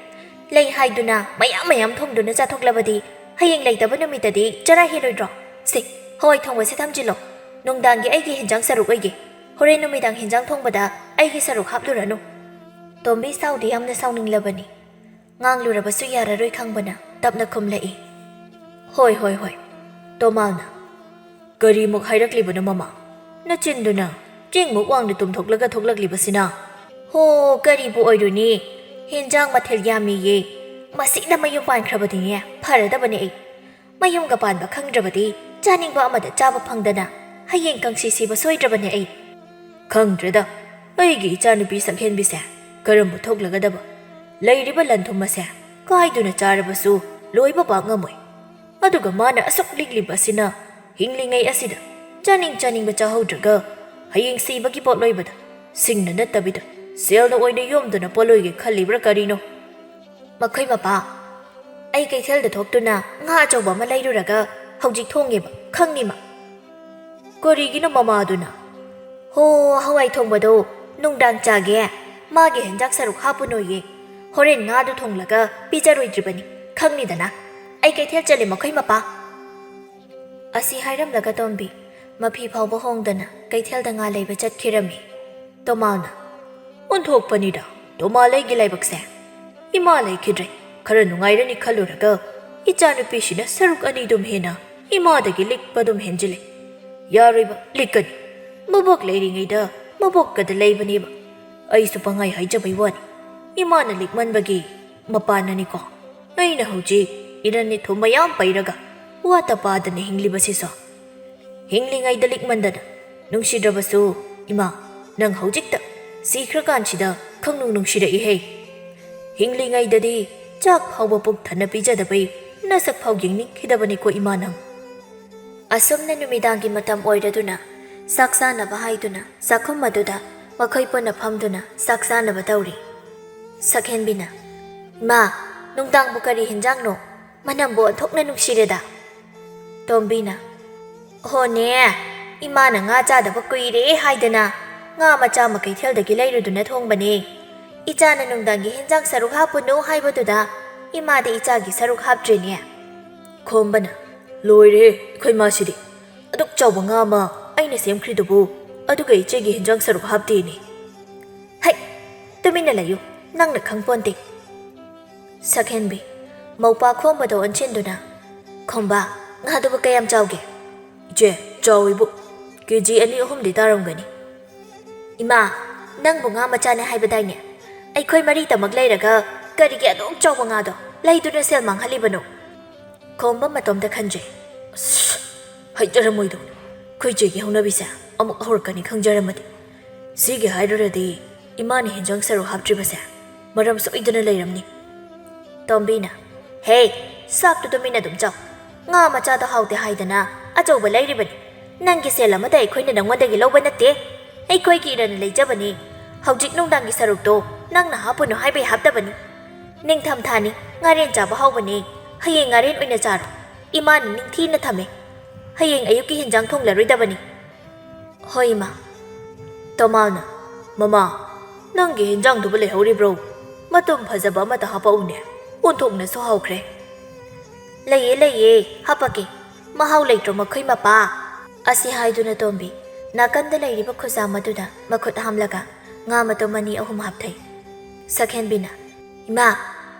ꯂꯩ ꯍꯥꯏꯗꯨꯅ ꯃꯌꯥꯝ ꯃꯌꯥꯝ ꯊꯣꯡꯗꯨꯅ ꯆꯥꯊꯣꯛꯂꯕꯗꯤ ꯍꯌꯦꯡ ꯂꯩꯇꯕ ꯅꯨꯃꯤꯠꯇꯗꯤ ꯆꯔꯥ ꯍꯦꯜꯂꯣꯏꯗ꯭ꯔꯣ? ꯁꯦ, ꯍꯋꯥꯏ ꯊꯣꯡꯕꯁꯦ ꯊꯝꯖꯤꯜꯂꯣ꯫ ꯅꯨꯡꯗꯥꯡꯒꯤ ꯑꯩꯒꯤ ꯍꯦꯟꯖꯥꯡ ꯁꯔꯨꯛ ꯑꯣꯏꯒꯦ꯫ ꯍꯣꯔꯦꯟ ꯅꯨꯃꯤꯗꯥꯡ ꯍꯦꯟꯖꯥꯡ ꯊꯣꯡꯕꯗ ꯑꯩꯒꯤ ꯁꯔꯨꯛ ꯍꯥꯞꯂꯨꯔꯅꯨ꯫ ꯇꯣꯝꯕꯤ ꯁꯥꯎꯗꯤ ꯌꯥꯝꯅ ꯁꯥꯎꯅꯤꯡꯂꯕꯅꯤ꯫ ꯉꯥꯡꯂꯨꯔꯕꯁꯨ ꯌꯥꯔꯔꯣꯏ ꯈꯪꯕꯅ ꯇꯞꯅ ꯈꯨꯝꯂꯛꯏ꯫ "ꯍꯣꯏ, ꯍꯣꯏ, ꯍꯣꯏ꯫" ꯇꯣꯃꯥꯜꯅ, "ꯀꯔꯤꯃꯨꯛ ꯍꯥꯏꯔꯛꯂꯤꯕꯅꯣ, ꯃꯃꯥ? ꯅꯆꯤꯟꯗꯨꯅ ꯆꯦꯡꯃꯨꯛ ꯋꯥꯡꯅ ꯇꯨꯝꯊꯣꯛꯂꯒ ꯊꯣꯛꯂꯛꯂꯤꯕꯁꯤꯅ?" "ꯍꯣ, ꯀꯔꯤꯕꯨ ꯑꯣꯏꯔꯨꯅꯤ? ꯍꯦꯟꯖꯥꯡ ꯃꯊꯦꯜ ꯌꯥꯝꯃꯤꯌꯦ꯫ ꯃꯁꯤꯅ ꯃꯌꯨꯝ ꯄꯥꯟꯈ꯭ꯔꯕꯗꯤꯅꯦ ꯐꯔꯗꯕꯅꯦ ꯑꯩ꯫ ꯃꯌꯨꯝꯒ ꯄꯥꯟꯕ ꯈꯪꯗ꯭ꯔꯕꯗꯤ ꯆꯥꯅꯤꯡꯕ ꯑꯃꯗ ꯆꯥꯕ ꯐꯪꯗꯅ ꯍꯌꯦꯡ ꯀꯪꯁꯤ ꯁꯤꯕ ꯁꯣꯏꯗ꯭ꯔꯕꯅꯦ ꯑꯩ꯫" "ꯈꯪꯗ꯭ꯔꯦꯗ, ꯑꯩꯒꯤ ꯏꯆꯥꯅꯨꯄꯤ ꯁꯛꯍꯦꯟꯕꯤꯁꯦ ꯀꯔꯝꯕ ꯊꯣꯛꯂꯒꯗꯕ? ꯂꯩꯔꯤꯕ ꯂꯟ ꯊꯨꯝ ꯑꯁꯦ ꯀꯥꯏꯗꯨꯅ ꯆꯥꯔꯕꯁꯨ ꯂꯣꯏꯕ ꯄꯥꯛ ꯉꯝꯃꯣꯏ꯫ ꯑꯗꯨꯒ ꯃꯥꯅ ꯑꯁꯨꯛ ꯂꯤꯛꯂꯤꯕ ꯑꯁꯤꯅ ꯍꯤꯡꯂꯤꯉꯩ ꯑꯁꯤꯗ ꯆꯥꯅꯤꯡ ꯆꯥꯅꯤꯡꯕ ꯆꯥꯍꯧꯗ꯭ꯔꯒ ꯍꯌꯦꯡ ꯁꯤꯕꯒꯤ ꯄꯣꯠ ꯂꯣꯏꯕꯗ ꯁꯤꯡꯅ ꯅꯠꯇꯕꯤꯗ ꯁꯦꯜꯅ ꯑꯣꯏꯅ ꯌꯣꯝꯗꯨꯅ ꯄꯣꯠꯂꯣꯏꯒꯦ ꯈꯜꯂꯤꯕ꯭ꯔꯥ ꯀꯔꯤꯅꯣ?" "ꯃꯈꯣꯏ ꯃꯄꯥ, ꯑꯩ ꯀꯩꯊꯦꯜꯗ ꯊꯣꯛꯇꯨꯅ ꯉꯥ ꯑꯆꯧꯕ ꯑꯃ ꯂꯩꯔꯨꯔꯒ ꯍꯧꯖꯤꯛ ꯊꯣꯡꯉꯦꯕ, ꯈꯪꯉꯤꯃ꯫" "ꯀꯔꯤꯒꯤꯅꯣ ꯃꯃꯥꯗꯨꯅ?" "ꯍꯣ, ꯍꯋꯥꯏ ꯊꯣꯡꯕꯗꯣ ꯅꯨꯡꯗꯥꯡ ꯆꯥꯒꯦ, ꯃꯥꯒꯤ ꯍꯦꯟꯖꯥꯡ ꯁꯔꯨꯛ ꯍꯥꯞꯄꯨꯅꯣꯌꯦ꯫ ꯍꯣꯔꯦꯟ ꯉꯥꯗꯨ ꯊꯣꯡꯂꯒ ꯄꯤꯖꯔꯣꯏꯗ꯭ꯔꯤꯕꯅꯤ, ꯈꯪꯅꯤꯗꯅ꯫ ꯑꯩ ꯀꯩꯊꯦꯜ ꯆꯠꯂꯦ ꯃꯈꯣꯏ ꯃꯄꯥ꯫" ꯑꯁꯤ ꯍꯥꯏꯔꯝꯂꯒ ꯇꯣꯝꯕꯤ ꯃꯐꯤ ꯐꯥꯎꯕ ꯍꯣꯡꯗꯅ ꯀꯩꯊꯦꯜꯗ ꯉꯥ ꯂꯩꯕ ꯆꯠꯈꯤꯔꯝꯃꯤ꯫ ꯇꯣꯃꯥꯜꯅ, "ꯑꯣꯟꯊꯣꯛꯄꯅꯤꯗ ꯇꯣꯃꯥꯜ ꯑꯩꯒꯤ ꯂꯥꯏꯕꯛꯁꯦ꯫ ꯏꯃꯥ ꯂꯩꯈꯤꯗ꯭ꯔꯦ, ꯈꯔ ꯅꯨꯡꯉꯥꯏꯔꯅꯤ ꯈꯜꯂꯨꯔꯒ ꯏꯆꯥꯅꯨꯄꯤꯁꯤꯅ ꯁꯔꯨꯛ ꯑꯅꯤꯗꯨꯝ ꯍꯦꯟꯅ ꯏꯃꯥꯗꯒꯤ ꯂꯤꯛꯄꯗꯨꯝ ꯍꯦꯟꯖꯤꯜꯂꯦ꯫ ꯌꯥꯔꯣꯏꯕ, ꯂꯤꯛꯀꯅꯤ꯫ ꯃꯕꯣꯛ ꯂꯩꯔꯤꯉꯩꯗ ꯃꯕꯣꯛꯀꯗ ꯂꯩꯕꯅꯦꯕ꯫ ꯑꯩꯁꯨ ꯄꯪꯍꯥꯏ ꯍꯥꯏꯖꯕꯩ ꯋꯥꯅꯤ꯫ ꯏꯃꯥꯅ ꯂꯤꯛꯃꯟꯕꯒꯤ ꯃꯄꯥꯟꯅꯅꯤꯀꯣ꯫ ꯑꯩꯅ ꯍꯧꯖꯤꯛ ꯏꯔꯟ ꯏꯊꯨꯝ ꯃꯌꯥꯝ ꯄꯩꯔꯒ ꯋꯥꯇ ꯄꯥꯗꯅ ꯍꯤꯡꯂꯤꯕꯁꯤꯁꯨ꯫ ꯍꯤꯡꯂꯤꯉꯩꯗ ꯂꯤꯛꯃꯟꯗꯅ ꯅꯨꯡꯁꯤꯗ꯭ꯔꯕꯁꯨ, ꯏꯃꯥ, ꯅꯪ ꯍꯧꯖꯤꯛꯇ ꯁꯤꯈ꯭ꯔꯀꯥꯟꯁꯤꯗ ꯈꯪꯅꯨꯡ ꯅꯨꯡꯁꯤꯔꯛꯏꯍꯦ꯫ ꯍꯤꯡꯂꯤꯉꯩꯗꯗꯤ ꯆꯥꯛ ꯐꯥꯎꯕ ꯄꯨꯛ ꯊꯟꯅ ꯄꯤꯖꯗꯕꯩ ꯅꯁꯛ ꯐꯥꯎ ꯌꯦꯡꯅꯤꯡꯈꯤꯗꯕꯅꯤꯀꯣ, ꯏꯃꯥ, ꯅꯪ꯫" ꯑꯁꯨꯝꯅ ꯅꯨꯃꯤꯗꯥꯡꯒꯤ ꯃꯇꯝ ꯑꯣꯏꯔꯗꯨꯅ ꯆꯥꯛ ꯆꯥꯅꯕ ꯍꯥꯏꯗꯨꯅ ꯆꯥꯛꯈꯨꯝ ꯑꯗꯨꯗ ꯃꯈꯣꯏ ꯄꯨꯟꯅ ꯐꯝꯗꯨꯅ ꯆꯥꯛ ꯆꯥꯅꯕ ꯇꯧꯔꯤ꯫ ꯁꯛꯍꯦꯟꯕꯤꯅ, "ꯏꯃꯥ, ꯅꯨꯡꯗꯥꯡꯕꯨ ꯀꯔꯤ ꯍꯦꯟꯖꯥꯡꯅꯣ? ꯃꯅꯝꯕꯨ ꯑꯣꯟꯊꯣꯛꯅ ꯅꯨꯡꯁꯤꯔꯦꯗ꯫" ꯇꯣꯝꯕꯤꯅ, "ꯍꯣꯅꯦ, ꯏꯃꯥꯅ ꯉꯥ ꯆꯥꯗꯕ ꯀꯨꯏꯔꯦ ꯍꯥꯏꯗꯅ "ꯉꯥ ꯃꯆꯥ ꯑꯃ ꯀꯩꯊꯦꯜꯗꯒꯤ ꯂꯩꯔꯨꯗꯨꯅ ꯊꯣꯡꯕꯅꯦ꯫ ꯏꯆꯥꯅ ꯅꯨꯡꯗꯥꯡꯒꯤ ꯍꯦꯟꯖꯥꯡ ꯁꯔꯨꯛ ꯍꯥꯞꯄꯨꯅꯨ ꯍꯥꯏꯕꯗꯨꯗ ꯏꯃꯥꯗꯤ ꯏꯆꯥꯒꯤ ꯁꯔꯨꯛ ꯍꯥꯞꯇ꯭ꯔꯤꯅꯦ꯫" ꯈꯣꯝꯕꯅ, "ꯂꯣꯏꯔꯦꯍꯦ, ꯑꯩꯈꯣꯏ ꯃꯥꯁꯤꯗꯤ! ꯑꯗꯨꯛ ꯆꯥꯎꯕ ꯉꯥ ꯑꯃ ꯑꯩꯅ ꯁꯦꯝꯈ꯭ꯔꯤꯗꯨꯕꯨ, ꯑꯗꯨꯒ ꯏꯆꯦꯒꯤ ꯍꯦꯟꯖꯥꯡ ꯁꯔꯨꯛ ꯍꯥꯞꯇꯦꯅꯦ!" "ꯍꯩ, ꯇꯨꯃꯤꯟꯅ ꯂꯩꯌꯨ, ꯅꯪꯅ ꯈꯪꯄꯣꯟꯇꯦ꯫" ꯁꯛꯍꯦꯟꯕꯤ, ꯃꯧꯄꯥ ꯈꯣꯝꯕꯗ ꯑꯣꯟꯁꯤꯟꯗꯨꯅ, "ꯈꯣꯝꯕ, ꯉꯥꯗꯨꯕꯨ ꯀꯌꯥꯝ ꯆꯥꯎꯒꯦ?" "ꯏꯆꯦ, ꯆꯥꯎꯏꯕꯨ, ꯀꯦ ꯖꯤ ꯑꯅꯤ ꯑꯍꯨꯝꯗꯤ ꯇꯥꯔꯝꯒꯅꯤ꯫" "ꯏꯃꯥ, ꯅꯪꯕꯨ ꯉꯥ ꯃꯆꯥꯅꯦ ꯍꯥꯏꯕꯗꯥꯏꯅꯦ? ꯑꯩꯈꯣꯏ ꯃꯔꯤꯇꯃꯛ ꯂꯩꯔꯒ ꯀꯔꯤꯒꯤ ꯑꯗꯨꯛ ꯆꯥꯎꯕ ꯉꯥꯗꯣ ꯂꯩꯗꯨꯅ ꯁꯦꯜ ꯃꯥꯡꯍꯜꯂꯤꯕꯅꯣ?" ꯈꯣꯝꯕ ꯃꯇꯣꯝꯇ ꯈꯟꯖꯩ꯫ "ꯑꯁ, ꯍꯩꯖꯔꯝꯃꯣꯏꯗꯧꯅꯤ꯫ ꯑꯩꯈꯣꯏ ꯆꯦꯒꯤ ꯍꯧꯅꯕꯤꯁꯦ ꯑꯃꯨꯛ ꯍꯧꯔꯛꯀꯅꯤ ꯈꯪꯖꯔꯝꯃꯗꯤ꯫ ꯁꯤꯒꯤ ꯍꯥꯏꯔꯨꯔꯗꯤ ꯏꯃꯥꯅ ꯍꯦꯟꯖꯥꯡ ꯁꯔꯨꯛ ꯍꯥꯞꯇ꯭ꯔꯤꯕꯁꯦ ꯃꯔꯝ ꯁꯣꯏꯗꯅ ꯂꯩꯔꯝꯅꯤ꯫" ꯇꯣꯝꯕꯤꯅ, "ꯍꯦ, ꯆꯥꯛꯇꯨ ꯇꯨꯃꯤꯟꯅ ꯑꯗꯨꯝ ꯆꯥꯎ꯫ ꯉꯥ ꯃꯆꯥꯗꯣ ꯍꯥꯎꯇꯦ ꯍꯥꯏꯗꯅ ꯑꯆꯧꯕ ꯂꯩꯔꯤꯕꯅꯤ꯫ ꯅꯪꯒꯤ ꯁꯦꯜ ꯑꯃꯠꯇ ꯑꯩꯈꯣꯏꯅ ꯅꯪꯉꯣꯟꯗꯒꯤ ꯂꯧꯕ ꯅꯠꯇꯦ꯫ ꯑꯩꯈꯣꯏꯒꯤ ꯏꯔꯟꯅ ꯂꯩꯖꯕꯅꯤ꯫ ꯍꯧꯖꯤꯛ ꯅꯨꯡꯗꯥꯡꯒꯤ ꯁꯔꯨꯛꯇꯣ ꯅꯪꯅ ꯍꯥꯞꯄꯨꯅꯨ ꯍꯥꯏꯕꯩ ꯍꯥꯞꯇꯕꯅꯤ꯫ ꯅꯤꯡꯊꯝ ꯊꯥꯅꯤ, ꯉꯥꯔꯦꯟ ꯆꯥꯕ ꯍꯥꯎꯕꯅꯤ꯫ ꯍꯌꯦꯡ ꯉꯥꯔꯦꯟ ꯑꯣꯏꯅ ꯆꯥꯔꯣ꯫ ꯏꯃꯥꯅ ꯅꯤꯡꯊꯤꯅ ꯊꯝꯃꯦ꯫ ꯍꯌꯦꯡ ꯑꯌꯨꯛꯀꯤ ꯍꯦꯟꯖꯥꯡ ꯊꯣꯡꯂꯔꯣꯏꯗꯕꯅꯤ꯫" "ꯍꯣꯏ, ꯏꯃꯥ꯫" ꯇꯣꯃꯥꯜꯅ, "ꯃꯃꯥ, ꯅꯪꯒꯤ ꯍꯦꯟꯖꯥꯡꯗꯨꯕꯨ ꯂꯩꯍꯧꯔꯤꯕ꯭ꯔꯣ? ꯃꯇꯨꯝ ꯐꯖꯕ ꯑꯃꯠꯇ ꯍꯥꯞꯄꯛꯎꯅꯦ꯫ ꯑꯣꯟꯊꯣꯛꯅꯁꯨ ꯍꯥꯎꯈ꯭ꯔꯦ꯫" "ꯂꯩꯌꯦ, ꯂꯩꯌꯦ, ꯍꯥꯞꯄꯛꯀꯦ꯫ ꯃꯍꯥꯎ ꯂꯩꯇ꯭ꯔꯣ ꯃꯈꯣꯏ ꯃꯄꯥ?" ꯑꯁꯤ ꯍꯥꯏꯗꯨꯅ ꯇꯣꯝꯕꯤ ꯅꯥꯀꯟꯗ ꯂꯩꯔꯤꯕ ꯈꯨꯖꯥꯝ ꯑꯗꯨꯗ ꯃꯈꯨꯠ ꯍꯥꯝꯂꯒ ꯉꯥ ꯃꯇꯨꯝ ꯑꯅꯤ ꯑꯍꯨꯝ ꯍꯥꯞꯊꯩ꯫ ꯁꯛꯍꯦꯟꯕꯤꯅ, "ꯏꯃꯥ,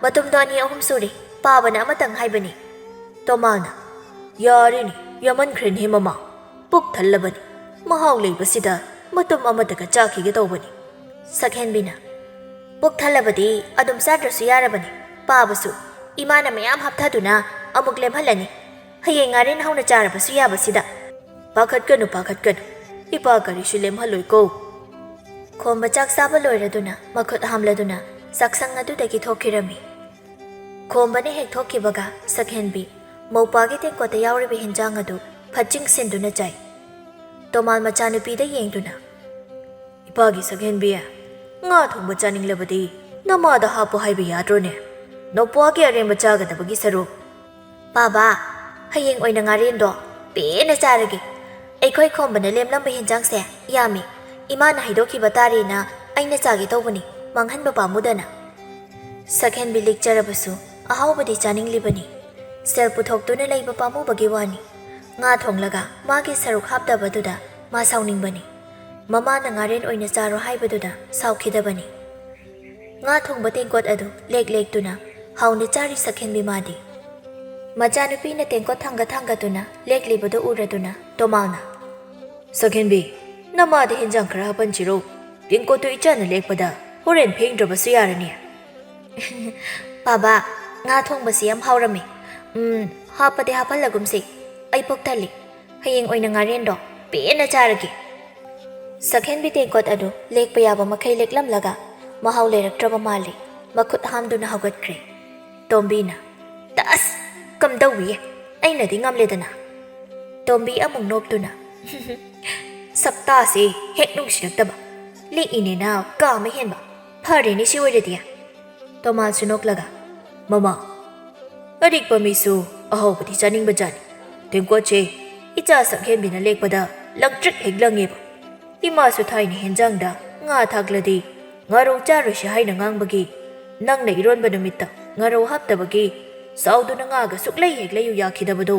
ꯃꯇꯨꯝꯗꯣ ꯑꯅꯤ ꯑꯍꯨꯝ ꯁꯨꯔꯦ, ꯄꯥꯕꯅ ꯑꯃꯇꯪ ꯍꯥꯏꯕꯅꯤ꯫" ꯇꯣꯃꯥꯜꯅ, "ꯌꯥꯔꯦꯅꯦ, ꯌꯥꯝꯃꯟꯈ꯭ꯔꯦꯅꯦ ꯃꯃꯥ꯫ ꯄꯨꯛ ꯊꯜꯂꯕꯅꯤ꯫ ꯃꯍꯥꯎ ꯂꯩꯕꯁꯤꯗ ꯃꯇꯨꯝ ꯑꯃꯠꯇꯒ ꯆꯥꯈꯤꯒꯦ ꯇꯧꯕꯅꯤ꯫" ꯁꯛꯍꯦꯟꯕꯤꯅ, "ꯄꯨꯛ ꯊꯜꯂꯕꯗꯤ ꯑꯗꯨꯝ ꯆꯥꯗ꯭ꯔꯁꯨ ꯌꯥꯔꯕꯅꯤ꯫ ꯄꯥꯕꯁꯨ ꯏꯃꯥꯅ ꯃꯌꯥꯝ ꯍꯥꯞꯊꯗꯨꯅ ꯑꯃꯨꯛ ꯂꯦꯝꯍꯜꯂꯅꯤ꯫ ꯍꯌꯦꯡ ꯉꯥꯔꯦꯟ ꯍꯧꯅ ꯆꯥꯔꯕꯁꯨ ꯌꯥꯕꯁꯤꯗ꯫" "ꯄꯥꯈꯠꯀꯅꯨ, ꯄꯥꯈꯠꯀꯅꯨ꯫ ꯏꯄꯥ ꯀꯔꯤꯁꯨ ꯂꯦꯝꯍꯜꯂꯣꯏꯀꯣ꯫" ꯈꯣꯝꯕ ꯆꯥꯛ ꯆꯥꯕ ꯂꯣꯏꯔꯗꯨꯅ ꯃꯈꯨꯠ ꯍꯥꯝꯂꯗꯨꯅ ꯆꯥꯛꯁꯪ ꯑꯗꯨꯗꯒꯤ ꯊꯣꯛꯈꯤꯔꯝꯃꯤ꯫ ꯈꯣꯝꯕꯅ ꯍꯦꯛ ꯊꯣꯛꯈꯤꯕꯒ ꯁꯛꯍꯦꯟꯕꯤ ꯃꯧꯄꯥꯒꯤ ꯇꯦꯡꯀꯣꯠꯇ ꯌꯥꯎꯔꯤꯕ ꯍꯤꯟꯖꯥꯡ ꯑꯗꯨ ꯐꯠ ꯆꯤꯡꯁꯤꯟꯗꯨꯅ ꯆꯥꯏ꯫ ꯇꯣꯃꯥꯜ ꯃꯆꯥꯅꯨꯄꯤꯗ ꯌꯦꯡꯗꯨꯅ, "ꯏꯄꯥꯒꯤ ꯁꯛꯍꯦꯟꯕꯤ, ꯉꯥ ꯊꯣꯡꯕ ꯆꯥꯅꯤꯡꯂꯕꯗꯤ ꯅꯃꯥꯗ ꯍꯥꯞꯄꯨ ꯍꯥꯏꯕ ꯌꯥꯗ꯭ꯔꯣꯅꯦ? ꯅꯧꯄ꯭ꯋꯥꯒꯤ ꯑꯔꯦꯝꯕ ꯆꯥꯒꯗꯕꯒꯤ ꯁꯔꯨꯛ꯫" "ꯄꯥꯕ, ꯍꯌꯦꯡ ꯑꯣꯏꯅ ꯉꯥꯔꯦꯟꯗꯣ ꯄꯦꯟꯅ ꯆꯥꯔꯒꯦ꯫ ꯑꯩꯈꯣꯏ ꯈꯣꯝꯕꯅ ꯂꯦꯝꯂꯝꯕ ꯍꯦꯟꯖꯥꯡꯁꯦ ꯌꯥꯝꯃꯤ꯫ ꯏꯃꯥꯅ ꯍꯥꯏꯗꯣꯛꯈꯤꯕ ꯇꯥꯔꯦꯅ ꯑꯩꯅ ꯆꯥꯒꯦ ꯇꯧꯕꯅꯤ, ꯃꯥꯡꯍꯟꯕ ꯄꯥꯝꯃꯨꯗꯅ꯫ ꯁꯛꯍꯦꯟꯕꯤ ꯂꯤꯛꯆꯔꯕꯁꯨ ꯑꯍꯥꯎꯕꯗꯤ ꯆꯥꯅꯤꯡꯂꯤꯕꯅꯤ꯫ ꯁꯦꯜ ꯄꯨꯊꯣꯛꯇꯨꯅ ꯂꯩꯕ ꯄꯥꯝꯃꯨꯕꯒꯤ ꯋꯥꯅꯤ꯫ ꯉꯥ ꯊꯣꯡꯂꯒ ꯃꯥꯒꯤ ꯁꯔꯨꯛ ꯍꯥꯞꯇꯕꯗꯨꯗ ꯃꯥ ꯁꯥꯎꯅꯤꯡꯕꯅꯤ꯫ ꯃꯃꯥꯅ ꯉꯥꯔꯦꯟ ꯑꯣꯏꯅ ꯆꯥꯔꯣ ꯍꯥꯏꯕꯗꯨꯗ ꯁꯥꯎꯈꯤꯗꯕꯅꯤ꯫ ꯉꯥ ꯊꯣꯡꯕ ꯇꯦꯡꯀꯣꯠ ꯑꯗꯨ ꯂꯦꯛ ꯂꯦꯛꯇꯨꯅ ꯍꯥꯎꯅ ꯆꯥꯔꯤ ꯁꯛꯍꯦꯟꯕꯤ ꯃꯥꯗꯤ꯫ ꯃꯆꯥꯅꯨꯄꯤꯅ ꯇꯦꯡꯀꯣꯠ ꯊꯥꯡꯒꯠ ꯊꯥꯡꯒꯠꯇꯨꯅ ꯂꯦꯛꯂꯤꯕꯗꯨ ꯎꯔꯗꯨꯅ ꯇꯣꯃꯥꯜꯅ, "ꯁꯛꯍꯦꯟꯕꯤ, ꯅꯃꯥꯗ ꯍꯦꯟꯖꯥꯡ ꯈꯔ ꯍꯥꯞꯄꯟꯁꯤꯔꯣ? ꯇꯦꯡꯀꯣꯠꯇꯨ ꯏꯆꯥꯅ ꯂꯦꯛꯄꯗ ꯍꯣꯔꯦꯟ ꯐꯦꯡꯗ꯭ꯔꯕꯁꯨ ꯌꯥꯔꯅꯤ꯫" "ꯕꯥꯕꯥ, ꯉꯥ ꯊꯣꯡꯕꯁꯤ ꯌꯥꯝ ꯍꯥꯎꯔꯝꯃꯤ꯫ ꯎꯝ, ꯍꯥꯞꯄꯗꯤ ꯍꯥꯞꯍꯜꯂꯒꯨꯝꯁꯤ꯫ ꯑꯩ ꯄꯨꯛ ꯊꯜꯂꯤ꯫ ꯍꯌꯦꯡ ꯑꯣꯏꯅ ꯉꯥꯔꯦꯟꯗꯣ ꯄꯦꯟꯅ ꯆꯥꯔꯒꯦ꯫" ꯁꯛꯍꯦꯟꯕꯤ ꯇꯦꯡꯀꯣꯠ ꯑꯗꯨ ꯂꯦꯛꯄ ꯌꯥꯕ ꯃꯈꯩ ꯂꯦꯛꯂꯝꯂꯒ ꯃꯍꯥꯎ ꯂꯩꯔꯛꯇ꯭ꯔꯕ ꯃꯥꯜꯂꯤ꯫ ꯃꯈꯨꯠ ꯍꯥꯝꯗꯨꯅ ꯍꯧꯒꯠꯈ꯭ꯔꯦ꯫ ꯇꯣꯝꯕꯤꯅ, "ꯇꯁ! ꯀꯝꯗꯧꯏ? ꯑꯩꯅꯗꯤ ꯉꯝꯂꯦꯗꯅ꯫" ꯇꯣꯝꯕꯤ ꯑꯃꯨꯛ ꯅꯣꯛꯇꯨꯅ, "ꯁꯛꯇꯥꯁꯦ ꯍꯦꯛ ꯅꯨꯡꯁꯤꯔꯛꯇꯕ꯫ ꯂꯤꯛꯏꯅꯦꯅ ꯀꯥ ꯑꯃ ꯍꯦꯟꯕ꯫ ꯐꯔꯦꯅꯦ ꯁꯤ ꯑꯣꯏꯔꯗꯤ꯫" ꯇꯣꯃꯥꯜꯁꯨ ꯅꯣꯛꯂꯒ, "ꯃꯃꯥ, ꯑꯔꯤꯛꯄ ꯃꯤꯁꯨ ꯑꯍꯥꯎꯕꯗꯤ ꯆꯥꯅꯤꯡꯕ ꯖꯥꯠꯅꯤ꯫ ꯇꯦꯡꯀꯣꯠꯁꯦ ꯏꯆꯥ ꯁꯛꯍꯦꯟꯕꯤꯅ ꯂꯦꯛꯄꯗ ꯂꯪꯇ꯭ꯔꯤꯛ ꯍꯦꯛ ꯂꯪꯉꯦꯕ꯫ ꯏꯃꯥꯁꯨ ꯊꯥꯏꯅ ꯍꯦꯟꯖꯥꯡꯗ ꯉꯥ ꯊꯥꯛꯂꯗꯤ ꯉꯥꯔꯧ ꯆꯥꯔꯣꯏꯁꯤ ꯍꯥꯏꯅ ꯉꯥꯡꯕꯒꯤ ꯅꯪꯅ ꯏꯔꯣꯟꯕ ꯅꯨꯃꯤꯠꯇ ꯉꯥꯔꯧ ꯍꯥꯞꯇꯕꯒꯤ ꯁꯥꯎꯗꯨꯅ ꯉꯥꯒ ꯁꯨꯛꯂꯩ ꯍꯦꯛ ꯂꯩꯌꯨ ꯌꯥꯈꯤꯗꯕꯗꯣ꯫"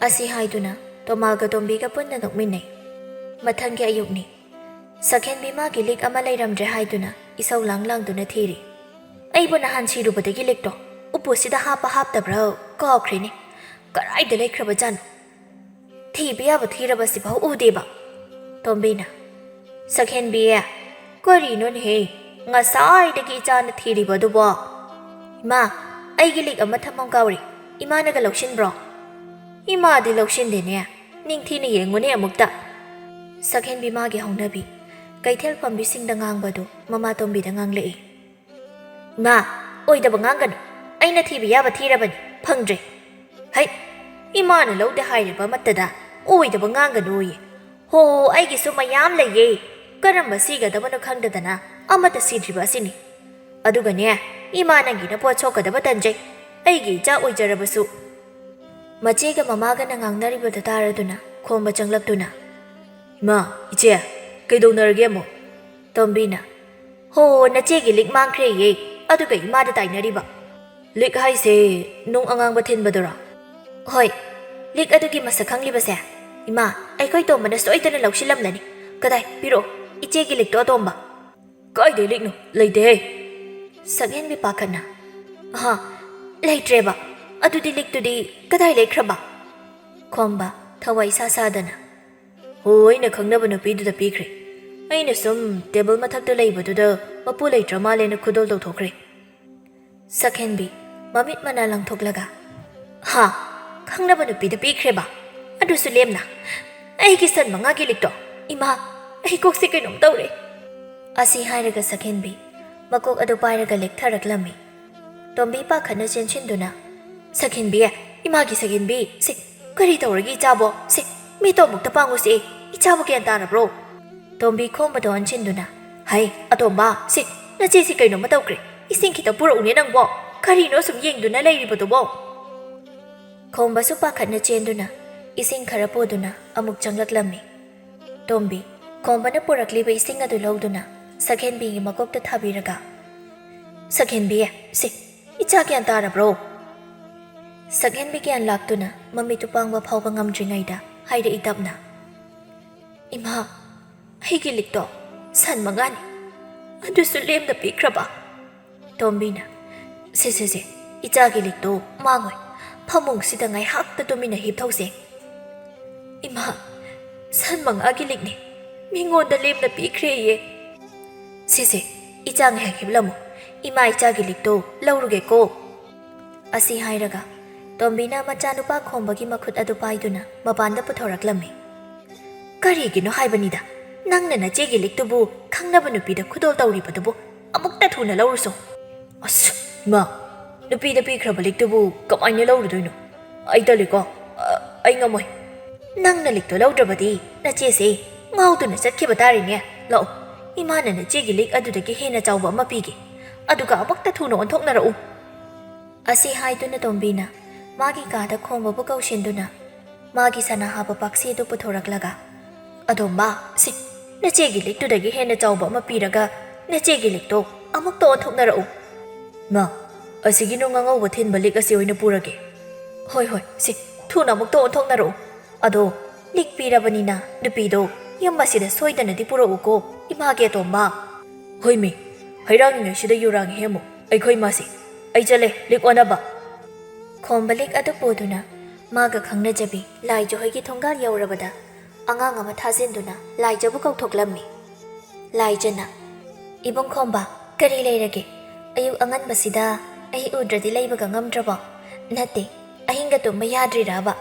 ꯑꯁꯤ ꯍꯥꯏꯗꯨꯅ ꯇꯣꯃꯥꯜꯒ ꯇꯣꯝꯕꯤꯒ ꯄꯨꯟꯅ ꯅꯣꯛꯃꯤꯟꯅꯩ꯫ ꯃꯊꯪꯒꯤ ꯑꯌꯨꯛꯅꯤ꯫ ꯁꯛꯍꯦꯟꯕꯤ ꯃꯥꯒꯤ ꯂꯤꯛ ꯑꯃ ꯂꯩꯔꯝꯗ꯭ꯔꯦ ꯍꯥꯏꯗꯨꯅ ꯏꯁꯧ ꯂꯥꯡ ꯂꯥꯡꯗꯨꯅ ꯊꯤꯔꯤ꯫ "ꯑꯩꯕꯨ ꯅꯍꯥꯟ ꯁꯤꯔꯨꯕꯗꯒꯤ ꯂꯤꯛꯇꯣ ꯎꯄꯨꯁꯤꯗ ꯍꯥꯞꯄ ꯍꯥꯞꯇꯕ꯭ꯔꯥ ꯀꯥꯎꯈ꯭ꯔꯦꯅꯦ꯫ ꯀꯗꯥꯏꯗ ꯂꯩꯈ꯭ꯔꯕꯖꯥꯠꯅꯣ? ꯊꯤꯕ ꯌꯥꯕ ꯊꯤꯔꯕꯁꯤꯐꯥꯎ ꯎꯗꯦꯕ꯫" ꯇꯣꯝꯕꯤꯅ, "ꯁꯛꯍꯦꯟꯕꯤ, ꯀꯔꯤꯅꯣꯅꯦꯍꯦ? ꯉꯁꯥꯏꯗꯒꯤ ꯏꯆꯥꯅ ꯊꯤꯔꯤꯕ ꯑꯗꯨꯕꯣ꯫" "ꯏꯃꯥ, ꯑꯩꯒꯤ ꯂꯤꯛ ꯑꯃ ꯊꯝꯐꯝ ꯀꯥꯎꯔꯦ꯫ ꯏꯃꯥꯅꯒ ꯂꯧꯁꯤꯟꯕ꯭ꯔꯣ?" "ꯏꯃꯥꯗꯤ ꯂꯧꯁꯤꯟꯗꯦꯅꯦ꯫ ꯅꯤꯡꯊꯤꯅ ꯌꯦꯡꯉꯨꯅꯦ ꯑꯃꯨꯛꯇ꯫" ꯁꯛꯍꯦꯟꯕꯤ ꯃꯥꯒꯤ ꯍꯧꯅꯕꯤ ꯀꯩꯊꯦꯜ ꯐꯝꯕꯤꯁꯤꯡꯗ ꯉꯥꯡꯕꯗꯨ ꯃꯃꯥ ꯇꯣꯝꯕꯤꯗ ꯉꯥꯡꯂꯛꯏ꯫ "ꯏꯃꯥ, ꯑꯣꯏꯗꯕ ꯉꯥꯡꯒꯅꯨ꯫ ꯑꯩꯅ ꯊꯤꯕ ꯌꯥꯕ ꯊꯤꯔꯕꯅꯤ, ꯐꯪꯗ꯭ꯔꯦ꯫" "ꯍꯩ, ꯏꯃꯥꯅ ꯂꯧꯗꯦ ꯍꯥꯏꯔꯤꯕ ꯑꯃꯠꯇꯗ ꯑꯣꯏꯗꯕ ꯉꯥꯡꯒꯅꯨꯌꯦ꯫ ꯍꯣ, ꯑꯩꯒꯤꯁꯨ ꯃꯌꯥꯝ ꯂꯩꯌꯦ꯫ ꯀꯔꯝꯕ ꯁꯤꯒꯗꯕꯅꯣ ꯈꯪꯗꯗꯅ ꯑꯃꯠꯇ ꯁꯤꯗ꯭ꯔꯤꯕ ꯑꯁꯤꯅꯤ꯫ ꯑꯗꯨꯒꯅꯦ, ꯏꯃꯥ ꯅꯪꯒꯤꯅ ꯄꯣꯠ ꯁꯣꯛꯀꯗꯕ ꯇꯟꯖꯩ꯫ ꯑꯩꯒꯤ ꯏꯆꯥ ꯑꯣꯏꯖꯔꯕꯁꯨ꯫" ꯃꯆꯦꯒ ꯃꯃꯥꯒꯅ ꯉꯥꯡꯅꯔꯤꯕꯗꯨ ꯇꯥꯔꯗꯨꯅ ꯈꯣꯝꯕ ꯆꯪꯂꯛꯇꯨꯅ, "ꯏꯃꯥ, ꯏꯆꯦ, "ꯀꯩꯗꯧꯅꯔꯒꯦ ꯑꯃꯨꯛ?" ꯇꯣꯝꯕꯤꯅ, "ꯍꯣ, ꯅꯆꯦꯒꯤ ꯂꯤꯛ ꯃꯥꯡꯈ꯭ꯔꯦꯌꯦ, ꯑꯗꯨꯒ ꯏꯃꯥꯗ ꯇꯥꯏꯅꯔꯤꯕ꯫" "ꯂꯤꯛ ꯍꯥꯏꯁꯦ ꯅꯨꯡ ꯑꯉꯥꯡꯕ ꯊꯤꯟꯕꯗꯨꯔꯣ?" "ꯍꯣꯏ, ꯂꯤꯛ ꯑꯗꯨꯒꯤ ꯃꯁꯛ ꯈꯪꯂꯤꯕꯁꯦ ꯏꯃꯥ, ꯑꯩꯈꯣꯏ ꯇꯣꯝꯕꯅ ꯁꯣꯏꯗꯅ ꯂꯧꯁꯤꯜꯂꯝꯂꯅꯤ꯫ ꯀꯗꯥꯏ, ꯄꯤꯔꯛꯑꯣ, ꯏꯆꯦꯒꯤ ꯂꯤꯛꯇꯣ, ꯑꯇꯣꯝꯕ꯫" "ꯀꯥꯏꯗꯩ ꯂꯤꯛꯅꯣ? ꯂꯩꯇꯦꯍꯦ꯫" ꯁꯛꯍꯦꯟꯕꯤ ꯄꯥꯈꯠꯅ, "ꯑꯍꯥ, ꯂꯩꯇ꯭ꯔꯦꯕ꯫ ꯑꯗꯨꯗꯤ ꯂꯤꯛꯇꯨꯗꯤ ꯀꯗꯥꯏ ꯂꯩꯈ꯭ꯔꯕ?" ꯈꯣꯝꯕ, ꯊꯋꯥꯏ ꯏꯁꯥ ꯁꯥꯗꯅ, "ꯍꯣ, ꯑꯩꯅ ꯈꯪꯅꯕ ꯅꯨꯄꯤꯗꯨꯗ ꯄꯤꯈ꯭ꯔꯦ꯫ ꯑꯩꯅ ꯁꯨꯝ ꯇꯦꯕꯜ ꯃꯊꯛꯇ ꯂꯩꯕꯗꯨꯗ ꯃꯄꯨ ꯂꯩꯇ꯭ꯔ ꯃꯥꯜꯂꯦꯅ ꯈꯨꯗꯣꯜ ꯇꯧꯊꯣꯛꯈ꯭ꯔꯦ꯫" ꯁꯛꯍꯦꯟꯕꯤ, ꯃꯃꯤꯠ ꯃꯅꯥ ꯂꯪꯊꯣꯛꯂꯒ, "ꯍꯥ? ꯈꯪꯅꯕ ꯅꯨꯄꯤꯗ ꯄꯤꯈ꯭ꯔꯦꯕ? ꯑꯗꯨꯁꯨ ꯂꯦꯝꯅ? ꯑꯩꯒꯤ ꯁꯟ ꯃꯉꯥꯒꯤ ꯂꯤꯛꯇꯣ? ꯏꯃꯥ, ꯑꯩ ꯀꯣꯛꯁꯦ ꯀꯩꯅꯣꯝ ꯇꯧꯔꯦ꯫" ꯑꯁꯤ ꯍꯥꯏꯔꯒ ꯁꯛꯍꯦꯟꯕꯤ ꯃꯀꯣꯛ ꯑꯗꯨ ꯄꯥꯏꯔꯒ ꯂꯦꯛꯊꯔꯛꯂꯝꯃꯤ꯫ ꯇꯣꯝꯕꯤ ꯄꯥꯈꯠꯅ ꯆꯦꯟꯁꯤꯟꯗꯨꯅ, "ꯁꯛꯍꯦꯟꯕꯤ, ꯏꯃꯥꯒꯤ ꯁꯛꯍꯦꯟꯕꯤ, ꯁꯤ ꯀꯔꯤ ꯇꯧꯔꯒꯦ ꯏꯆꯥꯕꯣ? ꯁꯤ ꯃꯤꯠꯇꯣ ꯑꯃꯨꯛꯇ ꯄꯥꯡꯉꯨꯁꯦ, ꯏꯆꯥꯕꯨ ꯒ꯭ꯌꯥꯟ ꯇꯥꯔꯕ꯭ꯔꯣ?" ꯇꯣꯝꯕꯤ ꯈꯣꯝꯕꯗ ꯑꯣꯟꯁꯤꯟꯗꯨꯅ, "ꯍꯩ, ꯑꯇꯣꯝꯕ, ꯁꯤ ꯅꯆꯦꯁꯤ ꯀꯩꯅꯣꯝꯃ ꯇꯧꯈ꯭ꯔꯦ꯫ ꯏꯁꯤꯡ ꯈꯤꯇ ꯄꯨꯔꯛꯎꯅꯦ ꯅꯪꯕꯣ꯫ ꯀꯔꯤꯅꯣ ꯁꯨꯝ ꯌꯦꯡꯗꯨꯅ ꯂꯩꯔꯤꯕꯗꯨꯕꯣ?" ꯈꯣꯝꯕꯁꯨ ꯄꯥꯈꯠꯅ ꯆꯦꯟꯗꯨꯅ ꯏꯁꯤꯡ ꯈꯔ ꯄꯨꯗꯨꯅ ꯑꯃꯨꯛ ꯆꯪꯂꯛꯂꯝꯃꯤ꯫ ꯇꯣꯝꯕꯤ, ꯈꯣꯝꯕꯅ ꯄꯨꯔꯛꯂꯤꯕ ꯏꯁꯤꯡ ꯑꯗꯨ ꯂꯧꯗꯨꯅ ꯁꯛꯍꯦꯟꯕꯤꯒꯤ ꯃꯀꯣꯛꯇ ꯊꯥꯕꯤꯔꯒ, "ꯁꯛꯍꯦꯟꯕꯤ, ꯁꯤ ꯏꯆꯥ ꯒ꯭ꯌꯥꯟ ꯇꯥꯔꯕ꯭ꯔꯣ?" ꯁꯛꯍꯦꯟꯕꯤ ꯒ꯭ꯌꯥꯟ ꯂꯥꯛꯇꯨꯅ ꯃꯃꯤꯠꯇꯨ ꯄꯥꯡꯕ ꯐꯥꯎꯕ ꯉꯝꯗ꯭ꯔꯤꯉꯩꯗ ꯍꯥꯏꯔꯛꯏ ꯇꯞꯅ, "ꯏꯃꯥ, ꯑꯩꯒꯤ ꯂꯤꯛꯇꯣ ꯁꯟ ꯃꯉꯥꯅꯤ, ꯑꯗꯨꯁꯨ ꯂꯦꯝꯅ ꯄꯤꯈ꯭ꯔꯕ꯫" ꯇꯣꯝꯕꯤꯅ, "ꯁꯦ, ꯁꯦ, ꯁꯦ, ꯏꯆꯥꯒꯤ ꯂꯤꯛꯇꯣ ꯃꯥꯡꯉꯣꯏ꯫ ꯐꯃꯨꯡꯁꯤꯗ ꯉꯥꯏꯍꯥꯛꯇ ꯇꯨꯃꯤꯟꯅ ꯍꯤꯞꯊꯧꯁꯦ꯫" "ꯏꯃꯥ, ꯁꯟ ꯃꯉꯥꯒꯤ ꯂꯤꯛꯅꯦ, ꯃꯤꯉꯣꯟꯗ ꯂꯦꯝꯅ ꯄꯤꯈ꯭ꯔꯦꯌꯦ꯫" "ꯁꯦ, ꯁꯦ, ꯏꯆꯥ ꯉꯥꯏꯍꯥꯛ ꯍꯤꯞꯂꯝꯃꯨ꯫ ꯏꯃꯥ ꯏꯆꯥꯒꯤ ꯂꯤꯛꯇꯣ ꯂꯧꯔꯨꯒꯦꯀꯣ꯫" ꯑꯁꯤ ꯍꯥꯏꯔꯒ ꯇꯣꯝꯕꯤꯅ ꯃꯆꯥꯅꯨꯄꯥ ꯈꯣꯝꯕꯒꯤ ꯃꯈꯨꯠ ꯑꯗꯨ ꯄꯥꯏꯗꯨꯅ ꯃꯄꯥꯟꯗ ꯄꯨꯊꯣꯔꯛꯂꯝꯃꯤ꯫ "ꯀꯔꯤꯒꯤꯅꯣ ꯍꯥꯏꯕꯅꯤꯗ, ꯅꯪꯅ ꯅꯆꯦꯒꯤ ꯂꯤꯛꯇꯨꯕꯨ ꯈꯪꯅꯕ ꯅꯨꯄꯤꯗ ꯈꯨꯗꯣꯜ ꯇꯧꯔꯤꯕꯗꯨꯕꯨ? ꯑꯃꯨꯛꯇ ꯊꯨꯅ ꯂꯧꯔꯨꯁꯣ꯫" "ꯑꯁ, ꯏꯃꯥ, ꯅꯨꯄꯤꯗ ꯄꯤꯈ꯭ꯔꯕ ꯂꯤꯛꯇꯨꯕꯨ ꯀꯃꯥꯏꯅ ꯂꯧꯔꯨꯗꯣꯏꯅꯣ? ꯑꯩ ꯇꯜꯂꯤꯀꯣ꯫ ꯑ, ꯑꯩ ꯉꯝꯃꯣꯏ꯫" "ꯅꯪꯅ ꯂꯤꯛꯇꯣ ꯂꯧꯗ꯭ꯔꯕꯗꯤ ꯅꯆꯦꯁꯦ ꯉꯥꯎꯗꯨꯅ ꯆꯠꯈꯤꯕ ꯇꯥꯔꯦꯅꯦ꯫ ꯂꯥꯛꯑꯣ, ꯏꯃꯥꯅ ꯅꯆꯦꯒꯤ ꯂꯤꯛ ꯑꯗꯨꯗꯒꯤ ꯍꯦꯟꯅ ꯆꯥꯎꯕ ꯑꯃ ꯄꯤꯒꯦ, ꯑꯗꯨꯒ ꯑꯃꯨꯛꯇ ꯊꯨꯅ ꯑꯣꯟꯊꯣꯛꯅꯔꯛꯎ꯫" ꯑꯁꯤ ꯍꯥꯏꯗꯨꯅ ꯇꯣꯝꯕꯤꯅ ꯃꯥꯒꯤ ꯀꯥꯗ ꯈꯣꯝꯕꯕꯨ ꯀꯧꯁꯤꯟꯗꯨꯅ ꯃꯥꯒꯤ ꯁꯅꯥ ꯍꯥꯞꯄ ꯄꯥꯛꯁꯤ ꯑꯗꯨ ꯄꯨꯊꯣꯔꯛꯂꯒ, "ꯑꯗꯣꯝꯕ, ꯁꯤ, ꯅꯆꯦꯒꯤ ꯂꯤꯛꯇꯨꯗꯒꯤ ꯍꯦꯟꯅ ꯆꯥꯎꯕ ꯑꯃ ꯄꯤꯔꯒ ꯅꯆꯦꯒꯤ ꯂꯤꯛꯇꯣ ꯑꯃꯨꯛꯇ ꯑꯣꯟꯊꯣꯛꯅꯔꯛꯎ꯫ ꯃꯥ, ꯑꯁꯤꯒꯤ ꯅꯨꯡ ꯑꯉꯧꯕ ꯊꯤꯟꯕ ꯂꯤꯛ ꯑꯁꯤ ꯑꯣꯏꯅ ꯄꯨꯔꯒꯦ꯫ ꯍꯣꯏ, ꯍꯣꯏ, ꯁꯤ, ꯊꯨꯅ ꯑꯃꯨꯛꯇ ꯑꯣꯟꯊꯣꯛꯅꯔꯛꯎ꯫ ꯑꯗꯣ, ꯂꯤꯛ ꯄꯤꯔꯕꯅꯤꯅ ꯅꯨꯄꯤꯗꯣ ꯌꯨꯝ ꯑꯁꯤꯗ ꯁꯣꯏꯗꯅꯗꯤ ꯄꯨꯔꯛꯎꯀꯣ, ꯏꯃꯥꯒꯤ ꯑꯇꯣꯝꯕ꯫ ꯍꯣꯏꯃꯤ, ꯍꯩꯔꯥꯡꯉꯤꯉꯩꯁꯤꯗ ꯌꯨꯔꯥꯡ ꯍꯦꯝꯃꯨ, ꯑꯩꯈꯣꯏ ꯃꯥꯁꯤ꯫ ꯑꯩ ꯆꯠꯂꯦ ꯂꯤꯛ ꯑꯣꯟꯅꯕ꯫ ꯈꯣꯝꯕ ꯂꯤꯛ ꯑꯗꯨ ꯄꯨꯗꯨꯅ ꯃꯥꯒ ꯈꯪꯅꯖꯕꯤ ꯂꯥꯏꯖ ꯍꯣꯏꯒꯤ ꯊꯣꯡꯒꯥꯜ ꯌꯧꯔꯕꯗ ꯑꯉꯥꯡ ꯑꯃ ꯊꯥꯖꯤꯟꯗꯨꯅ ꯂꯥꯏꯖꯕꯨ ꯀꯧꯊꯣꯛꯂꯝꯃꯤ꯫ ꯂꯥꯏꯖꯅ, "ꯏꯕꯨꯡ ꯈꯣꯝꯕ, ꯀꯔꯤ ꯂꯩꯔꯒꯦ? ꯑꯌꯨꯛ ꯑꯉꯟꯕꯁꯤꯗ ꯑꯩ ꯎꯗ꯭ꯔꯗꯤ ꯂꯩꯕꯒ ꯉꯝꯗ꯭ꯔꯕꯣ? ꯅꯠꯇꯦ, ꯑꯍꯤꯡꯒ ꯇꯨꯝꯕ ꯌꯥꯗ꯭ꯔꯤꯔꯕ?"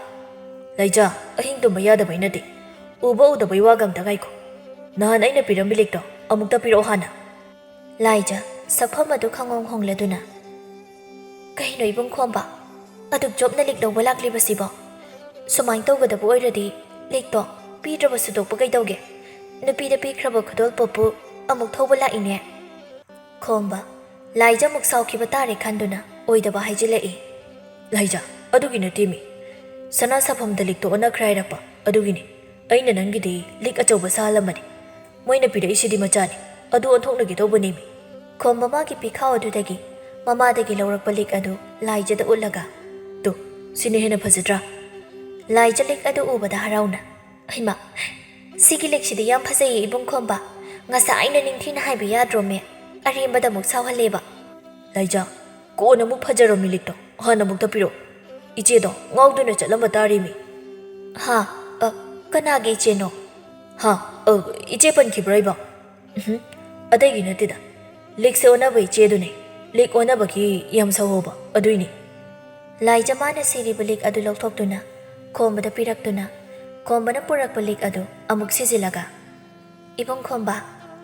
"ꯂꯥꯏꯖ, ꯑꯍꯤꯡ ꯇꯨꯝꯕ ꯌꯥꯗꯕꯩ ꯅꯠꯇꯦ꯫ ꯎꯕ ꯎꯗꯕꯩ ꯋꯥꯒ ꯑꯝꯇ ꯉꯥꯏꯈꯣ꯫ ꯅꯍꯥꯟ ꯑꯩꯅ ꯄꯤꯔꯝꯕ ꯂꯤꯛꯇꯣ ꯑꯃꯨꯛꯇ ꯄꯤꯔꯛꯑꯣ ꯍꯥꯟꯅ꯫" ꯂꯥꯏꯖ ꯁꯛꯐꯝ ꯑꯗꯨ ꯈꯪꯍꯣꯡ ꯍꯣꯡꯂꯗꯨꯅ, "ꯀꯩꯅꯣ ꯏꯕꯨꯡ ꯈꯣꯝꯕ, ꯑꯗꯨꯛ ꯆꯣꯞꯅ ꯂꯤꯛ ꯂꯧꯕ ꯂꯥꯛꯂꯤꯕꯁꯤꯕꯣ? ꯁꯨꯃꯥꯏꯅ ꯇꯧꯒꯗꯕ ꯑꯣꯏꯔꯗꯤ ꯂꯤꯛꯇꯣ ꯄꯤꯗ꯭ꯔꯕꯁꯨ ꯇꯣꯛꯄ ꯀꯩꯗꯧꯒꯦ? ꯅꯨꯄꯤꯗ ꯄꯤꯈ꯭ꯔꯕ ꯈꯨꯗꯣꯜꯄꯣꯠꯄꯨ ꯑꯃꯨꯛ ꯊꯧꯕ ꯂꯥꯛꯏꯅꯦ꯫" ꯈꯣꯝꯕ, ꯂꯥꯏꯖ ꯑꯃꯨꯛ ꯁꯥꯎꯈꯤꯕ ꯇꯥꯔꯦ ꯈꯟꯗꯨꯅ ꯑꯣꯏꯗꯕ ꯍꯥꯏꯖꯤꯜꯂꯛꯏ꯫ "ꯂꯥꯏꯖ, ꯑꯗꯨꯒꯤ ꯅꯠꯇꯦꯃꯤ꯫ ꯁꯅꯥ ꯁꯥꯐꯝꯗ ꯂꯤꯛꯇꯣ ꯑꯣꯟꯅꯈ꯭ꯔꯦ ꯍꯥꯏꯔꯛꯄ ꯑꯗꯨꯒꯤꯅꯤ꯫ ꯑꯩꯅ ꯅꯪꯒꯤꯗꯤ ꯂꯤꯛ ꯑꯆꯧꯕ ꯁꯥꯍꯜꯂꯝꯕꯅꯤ꯫ ꯃꯣꯏꯅ ꯄꯤꯔꯛꯏꯁꯤꯗꯤ ꯃꯆꯥꯅꯤ꯫ ꯑꯗꯨ ꯑꯣꯟꯊꯣꯛꯅꯒꯦ ꯇꯧꯕꯅꯦꯃꯤ꯫" ꯈꯣꯝꯕ ꯃꯥꯒꯤ ꯄꯤꯈꯥꯎ ꯑꯗꯨꯗꯒꯤ ꯃꯃꯥꯗꯒꯤ ꯂꯧꯔꯛꯄ ꯂꯤꯛ ꯑꯗꯨ ꯂꯥꯏꯖꯗ ꯎꯠꯂꯒ, "ꯇꯨ, ꯁꯤꯅ ꯍꯦꯟꯅ ꯐꯖꯗ꯭ꯔꯥ?" ꯂꯥꯏꯖ ꯂꯤꯛ ꯑꯗꯨ ꯎꯕꯗ ꯍꯔꯥꯎꯅ, "ꯍꯩꯃꯥ, ꯁꯤꯒꯤ ꯂꯤꯛꯁꯤꯗꯤ ꯌꯥꯝ ꯐꯖꯩꯌꯦ ꯏꯕꯨꯡ ꯈꯣꯝꯕ꯫ ꯉꯁꯥꯏꯅ ꯅꯤꯡꯊꯤꯅ ꯍꯥꯏꯕ ꯌꯥꯗ꯭ꯔꯣꯃꯦ? ꯑꯔꯦꯝꯕꯗ ꯑꯃꯨꯛ ꯁꯥꯎꯍꯜꯂꯦꯕ꯫" "ꯂꯥꯏꯖ, ꯀꯣꯟꯅ ꯑꯃꯨꯛ ꯐꯖꯔꯝꯃꯤ ꯂꯤꯛꯇꯣ ꯍꯥꯟꯅ ꯑꯃꯨꯛꯇ ꯄꯤꯔꯛꯑꯣ꯫ ꯏꯆꯦꯗꯣ ꯉꯥꯎꯗꯨꯅ ꯆꯠꯂꯝꯕ ꯇꯥꯔꯦꯃꯤ꯫" "ꯍꯥ? ꯑ, ꯀꯅꯥꯒꯤ ꯏꯆꯦꯅꯣ?" "ꯍꯥ? ꯑ, ꯏꯆꯦ ꯄꯟꯈꯤꯕ꯭ꯔꯣ ꯑꯩꯕꯣ?" "ꯎꯝꯍꯨꯝ, ꯑꯇꯩꯒꯤ ꯅꯠꯇꯦꯗ꯫ ꯂꯤꯛꯁꯦ ꯑꯣꯟꯅꯕ ꯏꯆꯦꯗꯨꯅꯦ꯫ ꯂꯤꯛ ꯑꯣꯟꯅꯕꯒꯤ ꯌꯥꯝ ꯁꯥꯎꯍꯧꯕ ꯑꯗꯨꯏꯅꯤ꯫" ꯂꯥꯏꯖ ꯃꯥꯅ ꯁꯤꯔꯤꯕ ꯂꯤꯛ ꯑꯗꯨ ꯂꯧꯊꯣꯛꯇꯨꯅ ꯈꯣꯝꯕꯗ ꯄꯤꯔꯛꯇꯨꯅ, ꯈꯣꯝꯕꯅ ꯄꯨꯔꯛꯄ ꯂꯤꯛ ꯑꯗꯨ ꯑꯃꯨꯛ ꯁꯤꯖꯤꯜꯂꯒ, "ꯏꯕꯨꯡ ꯈꯣꯝꯕ,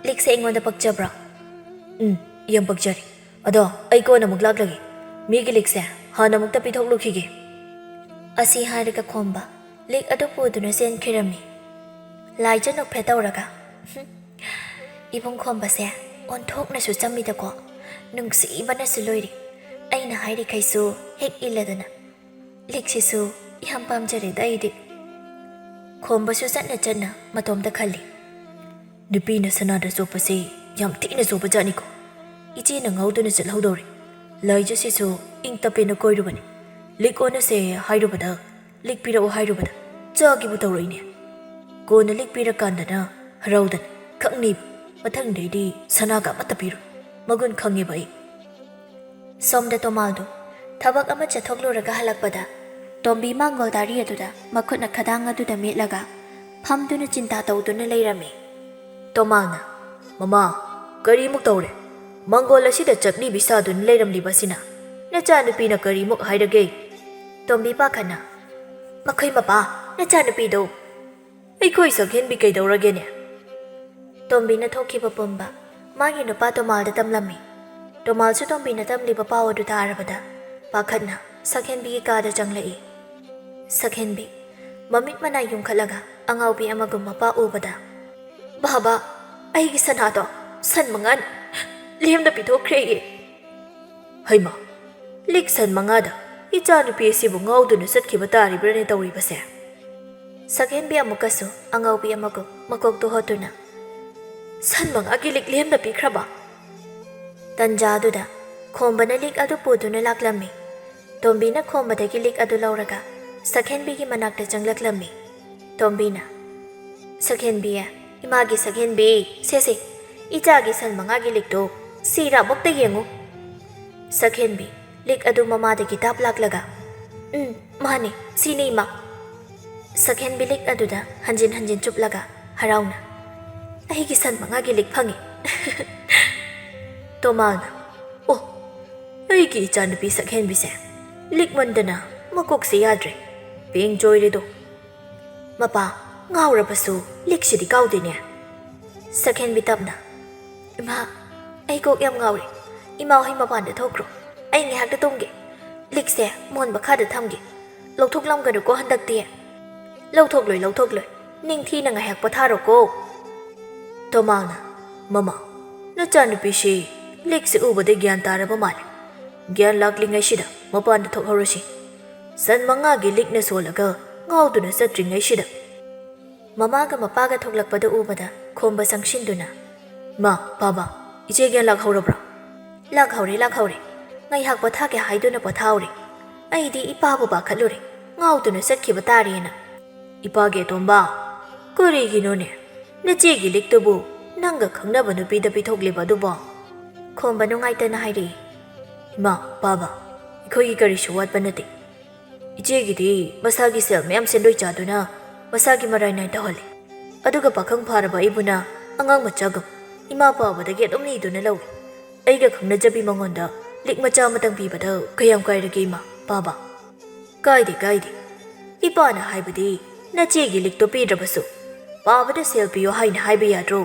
ꯂꯤꯛꯁꯦ ꯑꯩꯉꯣꯟꯗ ꯄꯛꯆꯕ꯭ꯔꯣ?" "ꯎꯝ, ꯌꯥꯝ ꯄꯛꯆꯔꯦ꯫ ꯑꯗꯣ ꯑꯩ ꯀꯣꯟꯅ ꯑꯃꯨꯛ ꯂꯥꯛꯂꯒꯦ꯫ ꯃꯤꯒꯤ ꯂꯤꯛꯁꯦ ꯍꯥꯟꯅ ꯑꯃꯨꯛꯇ ꯄꯤꯊꯣꯛꯂꯨꯈꯤꯒꯦ꯫" ꯑꯁꯤ ꯍꯥꯏꯔꯒ ꯈꯣꯝꯕ ꯂꯤꯛ ꯑꯗꯨ ꯄꯨꯗꯨꯅ ꯆꯦꯟꯈꯤꯔꯝꯃꯤ꯫ ꯂꯥꯏꯖ ꯅꯣꯛꯐꯦꯠ ꯇꯧꯔꯒ, "ꯍꯨꯝ, ꯏꯕꯨꯡ ꯈꯣꯝꯕꯁꯦ ꯑꯣꯟꯊꯣꯛꯅꯁꯨ ꯆꯝꯃꯤꯗꯀꯣ, ꯅꯨꯡꯁꯤꯕꯅꯁꯨ ꯂꯣꯏꯔꯦ꯫ ꯑꯩꯅ ꯍꯥꯏꯔꯤꯈꯩꯁꯨ ꯍꯦꯛ ꯏꯜꯂꯗꯅ꯫ ꯂꯤꯛꯁꯤꯁꯨ ꯌꯥꯝ ꯄꯥꯝꯖꯔꯦꯗ ꯑꯩꯗꯤ꯫" ꯈꯣꯝꯕꯁꯨ ꯆꯠꯅ ꯆꯠꯅ ꯃꯇꯣꯝꯇ ꯈꯜꯂꯤ꯫ ꯅꯨꯄꯤꯅ ꯁꯅꯥꯗ ꯆꯣꯞꯄꯁꯦ ꯌꯥꯝ ꯊꯤꯅ ꯆꯣꯞꯄꯖꯥꯠꯅꯤꯀꯣ꯫ ꯏꯆꯦꯅ ꯉꯥꯎꯗꯨꯅ ꯆꯠꯍꯧꯗꯧꯔꯦ꯫ ꯂꯥꯏꯖꯁꯤꯁꯨ ꯏꯪ ꯇꯞꯄꯦꯅ ꯀꯣꯏꯔꯨꯕꯅꯤ꯫ ꯂꯤꯛ ꯑꯣꯟꯅꯁꯦ ꯍꯥꯏꯔꯨꯕꯗ ꯂꯤꯛ ꯄꯤꯔꯛꯑꯣ ꯍꯥꯏꯔꯨꯕꯗ ꯆꯥꯒꯤꯕꯨ ꯇꯧꯔꯛꯏꯅꯦ꯫ ꯀꯣꯟꯅ ꯂꯤꯛ ꯄꯤꯔꯀꯥꯟꯗꯅ ꯍꯔꯥꯎꯗꯅ ꯈꯪꯅꯤꯕ꯫ ꯃꯊꯪꯗꯩꯗꯤ ꯁꯅꯥꯒ ꯑꯃꯠꯇ ꯄꯤꯔꯣꯏ꯫ ꯃꯒꯨꯟ ꯈꯪꯉꯦꯕ ꯑꯩ꯫ ꯁꯣꯝꯗ ꯇꯣꯃꯥꯜꯗꯨ ꯊꯕꯛ ꯑꯃ ꯆꯠꯊꯣꯛꯂꯨꯔꯒ ꯍꯜꯂꯛꯄꯗ ꯇꯣꯝꯕꯤ ꯃꯥꯡꯒꯣꯜ ꯗꯥꯔꯤ ꯑꯗꯨꯗ ꯃꯈꯨꯠꯅ ꯈꯗꯥꯡ ꯑꯗꯨꯗ ꯃꯦꯠꯂꯒ ꯐꯝꯗꯨꯅ ꯆꯤꯟꯇꯥ ꯇꯧꯗꯨꯅ ꯂꯩꯔꯝꯃꯤ꯫ ꯇꯣꯃꯥꯜꯅ, "ꯃꯃꯥ, ꯀꯔꯤꯃꯨꯛ ꯇꯧꯔꯦ? ꯃꯥꯡꯒꯣꯜ ꯑꯁꯤꯗ ꯆꯛꯂꯤꯕꯤ ꯁꯥꯗꯨꯅ ꯂꯩꯔꯝꯂꯤꯕꯁꯤꯅ? ꯅꯆꯥꯅꯨꯄꯤꯅ ꯀꯔꯤꯃꯨꯛ ꯍꯥꯏꯔꯒꯦ?" ꯇꯣꯝꯕꯤ ꯄꯥꯈꯠꯅ, "ꯃꯈꯣꯏ ꯃꯄꯥ, ꯅꯆꯥꯅꯨꯄꯤꯗꯣ ꯑꯩꯈꯣꯏ ꯁꯛꯍꯦꯟꯕꯤ ꯀꯩꯗꯧꯔꯒꯦꯅꯦ?" ꯇꯣꯝꯕꯤꯅ ꯊꯣꯛꯈꯤꯕ ꯄꯨꯝꯕ ꯃꯥꯒꯤ ꯅꯨꯄꯥ ꯇꯣꯃꯥꯜꯗ ꯇꯝꯂꯝꯃꯤ꯫ ꯇꯣꯃꯥꯜꯁꯨ ꯇꯣꯝꯕꯤꯅ ꯇꯝꯂꯤꯕ ꯄꯥꯎ ꯑꯗꯨ ꯇꯥꯔꯕꯗ ꯄꯥꯈꯠꯅ ꯁꯛꯍꯦꯟꯕꯤꯒꯤ ꯀꯥꯗ ꯆꯪꯂꯛꯏ꯫ ꯁꯛꯍꯦꯟꯕꯤ ꯃꯃꯤꯠ ꯃꯅꯥ ꯌꯨꯝꯈꯠꯂꯒ ꯑꯉꯥꯎꯕꯤ ꯑꯃꯒꯨꯝ ꯃꯄꯥ ꯎꯕꯗ, "ꯕꯥꯕꯥ, ꯑꯩꯒꯤ ꯁꯅꯥꯗꯣ ꯁꯟ ꯃꯉꯥ ꯂꯦꯝꯅ ꯄꯤꯊꯣꯛꯈ꯭ꯔꯦꯌꯦ꯫" "ꯍꯩꯃꯥ, ꯂꯤꯛ ꯁꯟ ꯃꯉꯥꯗ ꯏꯆꯥꯅꯨꯄꯤ ꯑꯁꯤꯕꯨ ꯉꯥꯎꯗꯨꯅ ꯆꯠꯈꯤꯕ ꯇꯥꯔꯤꯕ꯭ꯔꯥꯅꯦ ꯇꯧꯔꯤꯕꯁꯦ?" ꯁꯛꯍꯦꯟꯕꯤ ꯑꯃꯨꯛꯀꯁꯨ ꯑꯉꯥꯎꯕꯤ ꯑꯃꯒꯨꯝ ꯃꯀꯣꯛꯇꯨ ꯍꯣꯠꯇꯨꯅ, "ꯁꯟ ꯃꯉꯥꯒꯤ ꯂꯤꯛ ꯂꯦꯝꯅ ꯄꯤꯈ꯭ꯔꯕ?" ꯇꯟꯖꯥꯗꯨꯗ ꯈꯣꯝꯕꯅ ꯂꯤꯛ ꯑꯗꯨ ꯄꯨꯗꯨꯅ ꯂꯥꯛꯂꯝꯃꯤ꯫ ꯇꯣꯝꯕꯤꯅ ꯈꯣꯝꯕꯗꯒꯤ ꯂꯤꯛ ꯑꯗꯨ ꯂꯧꯔꯒ ꯁꯛꯍꯦꯟꯕꯤꯒꯤ ꯃꯅꯥꯛꯇ ꯆꯪꯂꯛꯂꯝꯃꯤ꯫ ꯇꯣꯝꯕꯤꯅ, "ꯁꯛꯍꯦꯟꯕꯤ, ꯏꯃꯥꯒꯤ ꯁꯛꯍꯦꯟꯕꯤ, ꯁꯦ ꯁꯦ, ꯏꯆꯥꯒꯤ ꯁꯟ ꯃꯉꯥꯒꯤ ꯂꯤꯛꯇꯨ ꯁꯤꯔꯥ ꯑꯃꯨꯛꯇ ꯌꯦꯡꯉꯨ꯫" ꯁꯛꯍꯦꯟꯕꯤ ꯂꯤꯛ ꯑꯗꯨ ꯃꯃꯥꯗꯒꯤ ꯗꯥꯞ ꯂꯥꯛꯂꯒ, "ꯎꯝ, ꯃꯥꯅꯦ, ꯁꯤꯅꯤ ꯏꯃꯥ꯫" ꯁꯛꯍꯦꯟꯕꯤ ꯂꯤꯛ ꯑꯗꯨꯗ ꯍꯟꯖꯤꯟ ꯍꯟꯖꯤꯟ ꯆꯨꯞꯂꯒ ꯍꯔꯥꯎꯅ, "ꯑꯩꯒꯤ ꯁꯟ ꯃꯉꯥꯒꯤ ꯂꯤꯛ ꯐꯪꯉꯤ꯫" ꯇꯣꯃꯥꯜꯅ, "ꯑꯣ, ꯑꯩꯒꯤ ꯏꯆꯥꯅꯨꯄꯤ ꯁꯛꯍꯦꯟꯕꯤꯁꯦ ꯂꯤꯛꯃꯟꯗꯅ ꯃꯀꯣꯛꯁꯦ ꯌꯥꯗ꯭ꯔꯦ꯫ ꯄꯦꯡ ꯆꯣꯏꯔꯦꯗꯣ꯫ ꯃꯄꯥ, ꯉꯥꯎꯔꯕꯁꯨ ꯂꯤꯛꯁꯤꯗꯤ ꯀꯥꯎꯗꯦꯅꯦ꯫" ꯁꯛꯍꯦꯟꯕꯤ ꯇꯞꯅ, "ꯏꯃꯥ, ꯑꯩ ꯀꯣꯛ ꯌꯥꯝ ꯉꯥꯎꯔꯦ꯫ ꯏꯃꯥ ꯍꯣꯏ ꯃꯄꯥꯟꯗ ꯊꯣꯛꯈ꯭ꯔꯣ꯫ ꯑꯩ ꯉꯥꯏꯍꯥꯛꯇ ꯇꯨꯝꯒꯦ꯫ ꯂꯤꯛꯁꯦ ꯃꯣꯟ ꯃꯈꯥꯗ ꯊꯝꯒꯦ꯫ ꯂꯧꯊꯣꯛꯂꯝꯒꯅꯨꯀꯣ ꯍꯟꯗꯛꯇꯤ꯫" "ꯂꯧꯊꯣꯛꯂꯣꯏ, ꯂꯧꯊꯣꯛꯂꯣꯏ꯫ ꯅꯤꯡꯊꯤꯅ ꯉꯥꯏꯍꯥꯛ ꯄꯣꯊꯥꯔꯣꯀꯣ꯫" ꯇꯣꯃꯥꯜꯅ, "ꯃꯃꯥ, ꯅꯆꯥꯅꯨꯄꯤꯁꯤ ꯂꯤꯛꯁꯦ ꯎꯕꯗ ꯒ꯭ꯌꯥꯟ ꯇꯥꯔꯕ ꯃꯥꯜꯂꯦ꯫ ꯒ꯭ꯌꯥꯟ ꯂꯥꯛꯂꯤꯉꯩꯁꯤꯗ ꯃꯄꯥꯟꯗ ꯊꯣꯛꯍꯧꯔꯁꯤ꯫ ꯁꯟ ꯃꯉꯥꯒꯤ ꯂꯤꯛꯅ ꯁꯣꯜꯂꯒ ꯉꯥꯎꯗꯨꯅ ꯆꯠꯇ꯭ꯔꯤꯉꯩꯁꯤꯗ꯫" ꯃꯃꯥꯒ ꯃꯄꯥꯒ ꯊꯣꯛꯂꯛꯄꯗꯨ ꯎꯕꯗ ꯈꯣꯝꯕ ꯆꯪꯁꯤꯟꯗꯨꯅ, "ꯏꯃꯥ, ꯄꯥꯕ, ꯏꯆꯦꯒꯤ ꯂꯥꯛꯍꯧꯔꯕ꯭ꯔꯥ?" "ꯂꯥꯛꯍꯧꯔꯦ, ꯂꯥꯛꯍꯧꯔꯦ꯫ ꯉꯥꯏꯍꯥꯛ ꯄꯣꯊꯥꯒꯦ ꯍꯥꯏꯗꯨꯅ ꯄꯣꯊꯥꯍꯧꯔꯦ꯫ ꯑꯩꯗꯤ ꯏꯄꯥꯕꯨ ꯄꯥꯈꯠꯂꯨꯔꯦ꯫ ꯉꯥꯎꯗꯨꯅ ꯆꯠꯈꯤꯕ ꯇꯥꯔꯦꯅ꯫" "ꯏꯄꯥꯒꯤ ꯑꯇꯣꯝꯕ, ꯀꯔꯤꯒꯤꯅꯣꯅꯦ? ꯅꯆꯦꯒꯤ ꯂꯤꯛꯇꯨꯕꯨ ꯅꯪꯒ ꯈꯪꯅꯕ ꯅꯨꯄꯤꯗ ꯄꯤꯊꯣꯛꯂꯤꯕ ꯑꯗꯨꯕꯣ?" ꯈꯣꯝꯕ ꯅꯨꯡꯉꯥꯏꯇꯅ ꯍꯥꯏꯔꯛꯏ꯫ "ꯏꯃꯥ, ꯄꯥꯕ, ꯑꯩꯈꯣꯏꯒꯤ ꯀꯔꯤꯁꯨ ꯋꯥꯠꯄ ꯅꯠꯇꯦ꯫ ꯏꯆꯦꯒꯤꯗꯤ ꯃꯁꯥꯒꯤ ꯁꯦꯜ ꯃꯌꯥꯝ ꯁꯦꯟꯗꯣꯏ ꯆꯥꯗꯨꯅ ꯃꯁꯥꯒꯤ ꯃꯔꯥꯏ ꯅꯥꯏ ꯇꯧꯍꯜꯂꯦ꯫ ꯑꯗꯨꯒ ꯄꯥꯈꯪ ꯐꯥꯔꯕ ꯑꯩꯕꯨꯅ ꯑꯉꯥꯡ ꯃꯆꯥꯒꯨꯝ ꯏꯃꯥ ꯄꯥꯕꯗꯒꯤ ꯑꯗꯨꯝ ꯅꯤꯗꯨꯅ ꯂꯧꯏ꯫ ꯑꯩꯒ ꯈꯪꯅꯖꯕꯤ ꯃꯉꯣꯟꯗ ꯂꯤꯛ ꯃꯆꯥ ꯑꯃꯇꯪ ꯄꯤꯕꯗ ꯀꯌꯥꯝ ꯀꯥꯏꯔꯒꯦ ꯏꯃꯥ, ꯄꯥꯕ?" "ꯀꯥꯏꯗꯦ, ꯀꯥꯏꯗꯦ꯫ ꯏꯄꯥꯅ ꯍꯥꯏꯕꯗꯤ ꯅꯆꯦꯒꯤ ꯂꯤꯛꯇꯣ ꯄꯤꯗ꯭ꯔꯕꯁꯨ ꯄꯥꯕꯗ ꯁꯦꯜ ꯄꯤꯌꯣ ꯍꯥꯏꯅ ꯍꯥꯏꯕ ꯌꯥꯗ꯭ꯔꯣ?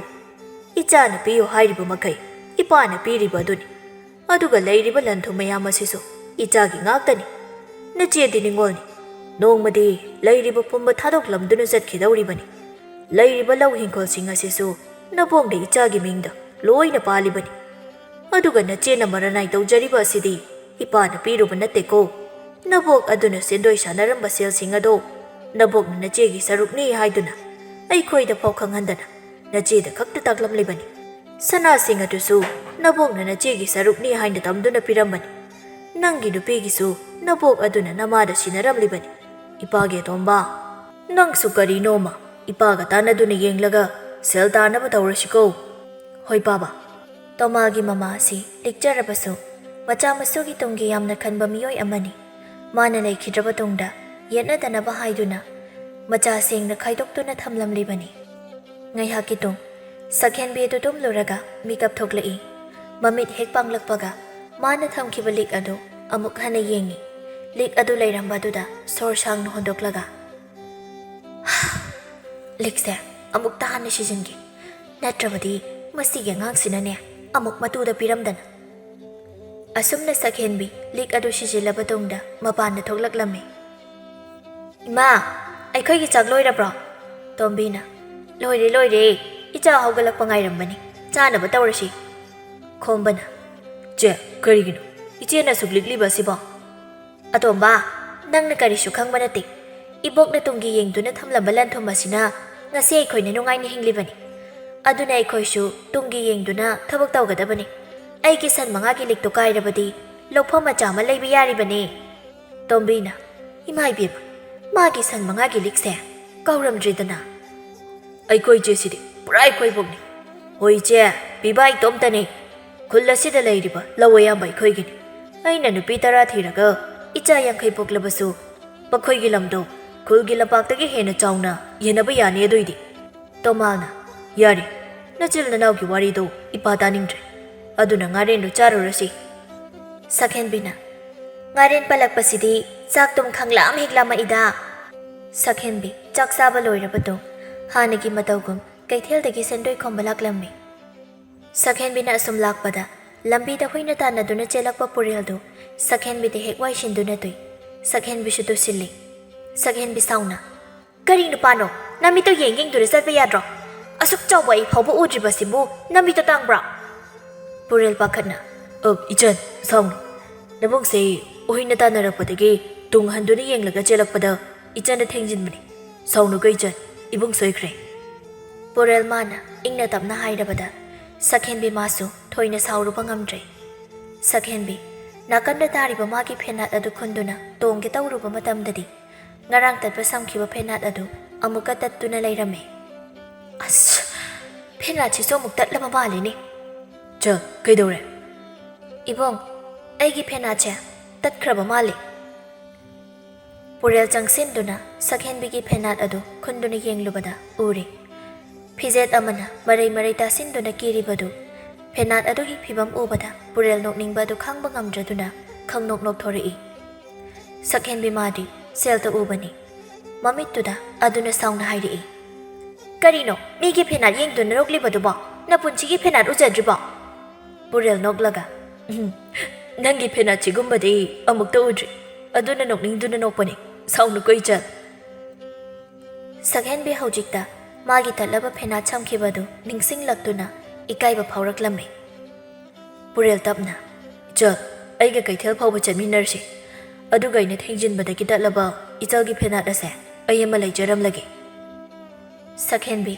ꯏꯆꯥꯅ ꯄꯤꯌꯣ ꯍꯥꯏꯔꯤꯕ ꯃꯈꯩ ꯏꯄꯥꯅ ꯄꯤꯔꯤꯕ ꯑꯗꯨꯅꯤ꯫ ꯑꯗꯨꯒ ꯂꯩꯔꯤꯕ ꯂꯟ ꯊꯨꯝ ꯃꯌꯥꯝ ꯑꯁꯤꯁꯨ ꯏꯆꯥꯒꯤ ꯉꯥꯛꯇꯅꯤ꯫ ꯅꯆꯦꯗꯤ ꯅꯤꯡꯉꯣꯜꯅꯤ꯫ ꯅꯣꯡꯃꯗꯤ ꯂꯩꯔꯤꯕ ꯄꯨꯝꯕ ꯊꯥꯗꯣꯛꯂꯝꯗꯨꯅ ꯆꯠꯈꯤꯗꯧꯔꯤꯕꯅꯤ꯫ ꯂꯩꯔꯤꯕ ꯂꯧ ꯍꯤꯡꯈꯣꯜꯁꯤꯡ ꯑꯁꯤꯁꯨ ꯅꯕꯣꯛꯅ ꯏꯆꯥꯒꯤ ꯃꯤꯡꯗ ꯂꯣꯏꯅ ꯄꯥꯜꯂꯤꯕꯅꯤ꯫ ꯑꯗꯨꯒ ꯅꯆꯦꯅ ꯃꯔꯅꯥꯏ ꯇꯧꯖꯔꯤꯕ ꯑꯁꯤꯗꯤ ꯏꯄꯥꯅ ꯄꯤꯔꯨꯕ ꯅꯠꯇꯦꯀꯣ꯫ ꯅꯕꯣꯛ ꯑꯗꯨꯅ ꯁꯦꯟꯗꯣꯏ ꯁꯥꯟꯅꯔꯝꯕ ꯁꯦꯜꯁꯤꯡ ꯑꯗꯣ ꯅꯕꯣꯛꯅ ꯅꯆꯦꯒꯤ ꯁꯔꯨꯛꯅꯤ ꯍꯥꯏꯗꯨꯅ ꯑꯩꯈꯣꯏꯗ ꯐꯥꯎ ꯈꯪꯍꯟꯗꯅ ꯅꯆꯦꯗ ꯈꯛꯇ ꯇꯥꯛꯂꯝꯂꯤꯕꯅꯤ꯫ ꯁꯅꯥꯁꯤꯡ ꯑꯗꯨꯁꯨ ꯅꯕꯣꯛꯅ ꯅꯆꯦꯒꯤ ꯁꯔꯨꯛꯅꯤ ꯍꯥꯏꯅ ꯇꯝꯗꯨꯅ ꯄꯤꯔꯝꯕꯅꯤ꯫ ꯅꯪꯒꯤ ꯅꯨꯄꯤꯒꯤꯁꯨ ꯅꯕꯣꯛ ꯑꯗꯨꯅ ꯅꯃꯥꯗ ꯁꯤꯟꯅꯔꯝꯂꯤꯕꯅꯤ꯫ ꯏꯄꯥꯒꯤ ꯑꯇꯣꯝꯕ, ꯅꯪꯁꯨ ꯀꯔꯤꯅꯣꯃ ꯏꯄꯥꯒ ꯇꯥꯟꯅꯗꯨꯅ ꯌꯦꯡꯂꯒ ꯁꯦꯜ ꯇꯥꯟꯅꯕ ꯇꯧꯔꯁꯤꯀꯣ꯫" "ꯍꯣꯏ ꯄꯥꯕ꯫" ꯇꯣꯃꯥꯒꯤ ꯃꯃꯥ ꯑꯁꯤ ꯂꯤꯛꯆꯔꯕꯁꯨ ꯃꯆꯥ ꯃꯁꯨꯒꯤ ꯇꯨꯡꯒꯤ ꯌꯥꯝꯅ ꯈꯟꯕ ꯃꯤꯑꯣꯏ ꯑꯃꯅꯤ꯫ ꯃꯥꯅ ꯂꯩꯈꯤꯗ꯭ꯔꯕ ꯇꯨꯡꯗ ꯌꯦꯠꯅꯗꯅꯕ ꯍꯥꯏꯗꯨꯅ ꯃꯆꯥ ꯁꯦꯡꯅ ꯈꯥꯏꯗꯣꯛꯇꯨꯅ ꯊꯝꯂꯝꯂꯤꯕꯅꯤ꯫ ꯉꯥꯏꯍꯥꯛꯀꯤ ꯇꯨꯡ ꯁꯛꯍꯦꯟꯕꯤ ꯑꯗꯨ ꯇꯨꯝꯂꯨꯔꯒ ꯃꯤꯀꯞ ꯊꯣꯛꯂꯛꯏ꯫ ꯃꯃꯤꯠ ꯍꯦꯛ ꯄꯥꯡꯂꯛꯄꯒ ꯃꯥꯅ ꯊꯝꯈꯤꯕ ꯂꯤꯛ ꯑꯗꯨ ꯑꯃꯨꯛ ꯍꯟꯅ ꯌꯦꯡꯉꯤ꯫ ꯂꯤꯛ ꯑꯗꯨ ꯂꯩꯔꯝꯕ ꯑꯗꯨꯗ ꯁꯣꯔ ꯁꯥꯡꯅ ꯍꯣꯟꯗꯣꯛꯂꯒ, "ꯂꯤꯛꯁꯦ ꯑꯃꯨꯛꯇ ꯍꯥꯟꯅ ꯁꯤꯖꯤꯟꯒꯦ, ꯅꯠꯇ꯭ꯔꯕꯗꯤ ꯃꯁꯤꯒꯤ ꯑꯉꯥꯡꯁꯤꯅꯅꯦ ꯑꯃꯨꯛ ꯃꯇꯨꯗ ꯄꯤꯔꯝꯗꯅ꯫" ꯑꯁꯨꯝꯅ ꯁꯛꯍꯦꯟꯕꯤ ꯂꯤꯛ ꯑꯗꯨ ꯁꯤꯖꯤꯜꯂꯕ ꯇꯨꯡꯗ ꯃꯄꯥꯟꯗ ꯊꯣꯛꯂꯛꯂꯝꯃꯤ꯫ "ꯏꯃꯥ, ꯑꯩꯈꯣꯏꯒꯤ ꯆꯥꯛ ꯂꯣꯏꯔꯕ꯭ꯔꯣ?" ꯇꯣꯝꯕꯤꯅ, "ꯂꯣꯏꯔꯦ, ꯂꯣꯏꯔꯦ꯫ ꯏꯆꯥ ꯍꯧꯒꯠꯂꯛꯄ ꯉꯥꯏꯔꯝꯕꯅꯤ꯫ ꯆꯥꯅꯕ ꯇꯧꯔꯁꯤ꯫" ꯈꯣꯝꯕꯅ, "ꯆꯦ, ꯀꯔꯤꯒꯤꯅꯣ ꯏꯆꯦꯅ ꯑꯁꯨꯛ ꯂꯤꯛꯂꯤꯕ ꯑꯁꯤꯕꯣ?" "ꯑꯇꯣꯝꯕ, ꯅꯪꯅ ꯀꯔꯤꯁꯨ ꯈꯪꯕ ꯅꯠꯇꯦ꯫ ꯏꯕꯣꯛꯅ ꯇꯨꯡꯒꯤ ꯌꯦꯡꯗꯨꯅ ꯊꯝꯂꯝꯕ ꯂꯟ ꯊꯨꯝ ꯑꯁꯤꯅ ꯉꯁꯤ ꯑꯩꯈꯣꯏꯅ ꯅꯨꯡꯉꯥꯏꯅ ꯍꯤꯡꯂꯤꯕꯅꯤ꯫ ꯑꯗꯨꯅ ꯑꯩꯈꯣꯏꯁꯨ ꯇꯨꯡꯒꯤ ꯌꯦꯡꯗꯨꯅ ꯊꯕꯛ ꯇꯧꯒꯗꯕꯅꯤ꯫ ꯑꯩꯒꯤ ꯁꯟ ꯃꯉꯥꯒꯤ ꯂꯤꯛꯇꯨ ꯀꯥꯏꯔꯕꯗꯤ ꯂꯧꯐꯝ ꯃꯆꯥ ꯑꯃ ꯂꯩꯕ ꯌꯥꯔꯤꯕꯅꯤ꯫ ꯇꯣꯝꯕꯤꯅ, "ꯏꯃꯥ ꯏꯕꯦꯝꯃ, ꯃꯥꯒꯤ ꯁꯟ ꯃꯉꯥꯒꯤ ꯂꯤꯛꯁꯦ ꯀꯥꯎꯔꯝꯗ꯭ꯔꯦꯗꯅ?" "ꯑꯩꯈꯣꯏ ꯏꯆꯦꯁꯤꯗꯤ ꯄꯨꯔꯥ ꯏꯀꯣꯏꯕꯣꯛꯅꯤ꯫" "ꯍꯣꯏ ꯏꯆꯦ, ꯄꯤꯕ ꯏꯇꯣꯝꯇꯅꯤ꯫ ꯈꯨꯜ ꯑꯁꯤꯗ ꯂꯩꯔꯤꯕ ꯂꯧ ꯑꯌꯥꯝꯕ ꯑꯩꯈꯣꯏꯒꯤꯅꯤ꯫ ꯑꯩꯅ ꯅꯨꯄꯤ ꯇꯔꯥ ꯊꯤꯔꯒ ꯏꯆꯥ ꯌꯥꯡꯈꯩ ꯄꯣꯛꯂꯕꯁꯨ ꯃꯈꯣꯏꯒꯤ ꯂꯝꯗꯣ ꯈꯨꯜꯒꯤ ꯂꯝꯄꯥꯛꯇꯒꯤ ꯍꯦꯟꯅ ꯆꯥꯎꯅ ꯌꯦꯟꯅꯕ ꯌꯥꯅꯤ ꯑꯗꯨꯏꯗꯤ꯫" ꯇꯣꯃꯥꯜꯅ, "ꯌꯥꯔꯦ, ꯅꯆꯤꯜ ꯅꯅꯥꯎꯒꯤ ꯋꯥꯔꯤꯗꯣ ꯏꯄꯥ ꯇꯥꯅꯤꯡꯗ꯭ꯔꯦ꯫ ꯑꯗꯨꯅ ꯉꯥꯔꯦꯟꯗꯣ ꯆꯥꯔꯨꯔꯁꯤ꯫" ꯁꯛꯍꯦꯟꯕꯤꯅ, "ꯉꯥꯔꯦꯟ ꯄꯜꯂꯛꯄꯁꯤꯗꯤ ꯆꯥꯛꯇꯨꯝ ꯈꯪꯂꯥꯝ ꯍꯦꯛ ꯂꯥꯝꯃꯛꯏꯗ꯫" ꯁꯛꯍꯦꯟꯕꯤ ꯆꯥꯛ ꯆꯥꯕ ꯂꯣꯏꯔꯕꯗꯣ ꯍꯥꯟꯅꯒꯤ ꯃꯇꯧꯒꯨꯝ ꯀꯩꯊꯦꯜꯗꯒꯤ ꯁꯦꯟꯗꯣꯏ ꯈꯣꯝꯕ ꯂꯥꯛꯂꯝꯃꯤ꯫ ꯁꯛꯍꯦꯟꯕꯤꯅ ꯑꯁꯨꯝ ꯂꯥꯛꯄꯗ ꯂꯝꯕꯤꯗ ꯍꯨꯏꯅ ꯇꯥꯟꯅꯗꯨꯅ ꯆꯦꯜꯂꯛꯄ ꯄꯨꯔꯦꯜꯗꯨ ꯁꯛꯍꯦꯟꯕꯤꯗ ꯍꯦꯛ ꯋꯥꯏꯁꯤꯟꯗꯨꯅ ꯇꯨꯏ꯫ ꯁꯛꯍꯦꯟꯕꯤꯁꯨ ꯇꯨꯁꯤꯜꯂꯤ꯫ ꯁꯛꯍꯦꯟꯕꯤ ꯁꯥꯎꯅ, "ꯀꯔꯤ ꯅꯨꯄꯥꯅꯣ? ꯅꯃꯤꯠꯇꯣ ꯌꯦꯡ ꯌꯦꯡꯗꯨꯅ ꯆꯠꯄ ꯌꯥꯗ꯭ꯔꯣ? ꯑꯁꯨꯛ ꯆꯥꯎꯕ ꯑꯩ ꯐꯥꯎꯕ ꯎꯗ꯭ꯔꯤꯕꯁꯤꯕꯨ ꯅꯃꯤꯠꯇꯣ ꯇꯥꯡꯕ꯭ꯔꯣ?" ꯄꯨꯔꯦꯜ ꯄꯥꯈꯠꯅ, "ꯑ, ꯏꯆꯟ, ꯁꯥꯎꯅꯨ꯫ ꯅꯕꯨꯡꯁꯦ ꯎꯍꯩꯅ ꯇꯥꯟꯅꯔꯛꯄꯗꯒꯤ ꯇꯨꯡ ꯍꯟꯗꯨꯅ ꯌꯦꯡꯂꯒ ꯆꯦꯜꯂꯛꯄꯗ ꯏꯆꯟꯅ ꯊꯦꯡꯖꯤꯟꯕꯅꯤ꯫ ꯁꯥꯎꯅꯨꯀꯣ ꯏꯆꯟ, ꯏꯕꯨꯡ ꯁꯣꯏꯈ꯭ꯔꯦ꯫" ꯄꯨꯔꯦꯜ ꯃꯥꯅ ꯏꯪꯅ ꯇꯞꯅ ꯍꯥꯏꯔꯕꯗ ꯁꯛꯍꯦꯟꯕꯤ ꯃꯥꯁꯨ ꯊꯣꯏꯅ ꯁꯥꯎꯔꯨꯕ ꯉꯝꯗ꯭ꯔꯦ꯫ ꯁꯛꯍꯦꯟꯕꯤ ꯅꯥꯀꯟꯗ ꯇꯥꯔꯤꯕ ꯃꯥꯒꯤ ꯐꯦꯅꯥꯠ ꯑꯗꯨ ꯈꯨꯟꯗꯨꯅ ꯇꯣꯡꯒꯦ ꯇꯧꯔꯨꯕ ꯃꯇꯝꯗꯗꯤ ꯉꯔꯥꯡ ꯇꯠꯄ ꯁꯝꯈꯤꯕ ꯐꯦꯅꯥꯠ ꯑꯗꯨ ꯑꯃꯨꯛꯀ ꯇꯠꯇꯨꯅ ꯂꯩꯔꯝꯃꯤ꯫ "ꯑꯁ! ꯐꯦꯅꯥꯠꯁꯤꯁꯨ ꯑꯃꯨꯛ ꯇꯠꯂꯕ ꯃꯥꯜꯂꯤꯅꯦ꯫" "ꯆ, ꯀꯩꯗꯧꯔꯦ?" "ꯏꯕꯨꯡ, ꯑꯩꯒꯤ ꯐꯦꯅꯥꯠꯁꯦ ꯇꯠꯈ꯭ꯔꯕ ꯃꯥꯜꯂꯤ꯫" ꯄꯨꯔꯦꯜ ꯆꯪꯁꯤꯟꯗꯨꯅ ꯁꯛꯍꯦꯟꯕꯤꯒꯤ ꯐꯦꯅꯥꯠ ꯑꯗꯨ ꯈꯨꯟꯗꯨꯅ ꯌꯦꯡꯂꯨꯕꯗ ꯎꯔꯦ꯫ ꯐꯤꯖꯦꯠ ꯑꯃꯅ ꯃꯔꯩ ꯃꯔꯩ ꯇꯥꯁꯤꯟꯗꯨꯅ ꯀꯤꯔꯤꯕꯗꯨ꯫ ꯐꯦꯅꯥꯠ ꯑꯗꯨꯒꯤ ꯐꯤꯕꯝ ꯎꯕꯗ ꯄꯨꯔꯦꯜ ꯅꯣꯛꯅꯤꯡꯕ ꯑꯗꯨ ꯈꯥꯡꯕ ꯉꯝꯗ꯭ꯔꯗꯨꯅ ꯈꯪꯅꯣꯛ ꯅꯣꯛꯊꯣꯔꯛꯏ꯫ ꯁꯛꯍꯦꯟꯕꯤ ꯃꯥꯗꯤ ꯁꯦꯜꯇ ꯎꯕꯅꯤ꯫ ꯃꯃꯤꯠꯇꯨꯗ ꯑꯗꯨꯅ ꯁꯥꯎꯅ ꯍꯥꯏꯔꯛꯏ, "ꯀꯔꯤꯅꯣ ꯃꯤꯒꯤ ꯐꯦꯅꯥꯠ ꯌꯦꯡꯗꯨꯅ ꯅꯣꯛꯂꯤꯕꯗꯨꯕꯣ? ꯅꯄꯨꯟꯁꯤꯒꯤ ꯐꯦꯅꯥꯠ ꯎꯖꯗ꯭ꯔꯤꯕꯣ?" ꯄꯨꯔꯦꯜ ꯅꯣꯛꯂꯒ, "ꯎꯝ, ꯅꯪꯒꯤ ꯐꯦꯅꯥꯠ ꯁꯤꯒꯨꯝꯕꯗꯤ ꯑꯃꯨꯛꯇ ꯎꯗ꯭ꯔꯤ꯫ ꯑꯗꯨꯅ ꯅꯣꯛꯅꯤꯡꯗꯨꯅ ꯅꯣꯛꯄꯅꯤ꯫ ꯁꯥꯎꯅꯨꯀꯣ ꯏꯆꯟ꯫" ꯁꯛꯍꯦꯟꯕꯤ ꯍꯧꯖꯤꯛꯇ ꯃꯥꯒꯤ ꯇꯠꯂꯕ ꯐꯦꯅꯥꯠ ꯁꯝꯈꯤꯕꯗꯨ ꯅꯤꯡꯁꯤꯡꯂꯛꯇꯨꯅ ꯏꯀꯥꯏꯕ ꯐꯥꯎꯔꯛꯂꯝꯃꯤ꯫ ꯄꯨꯔꯦꯜ ꯇꯞꯅ, "ꯏꯆꯜ, ꯑꯩꯒ ꯀꯩꯊꯦꯜ ꯐꯥꯎꯕ ꯆꯠꯃꯤꯟꯅꯔꯁꯤ꯫ ꯑꯗꯨꯒ ꯑꯩꯅ ꯊꯦꯡꯖꯤꯟꯕꯗꯒꯤ ꯇꯠꯂꯕ ꯏꯆꯜꯒꯤ ꯐꯦꯅꯥꯠ ꯑꯁꯦ ꯑꯩ ꯑꯃ ꯂꯩꯖꯔꯝꯂꯒꯦ꯫" ꯁꯛꯍꯦꯟꯕꯤ,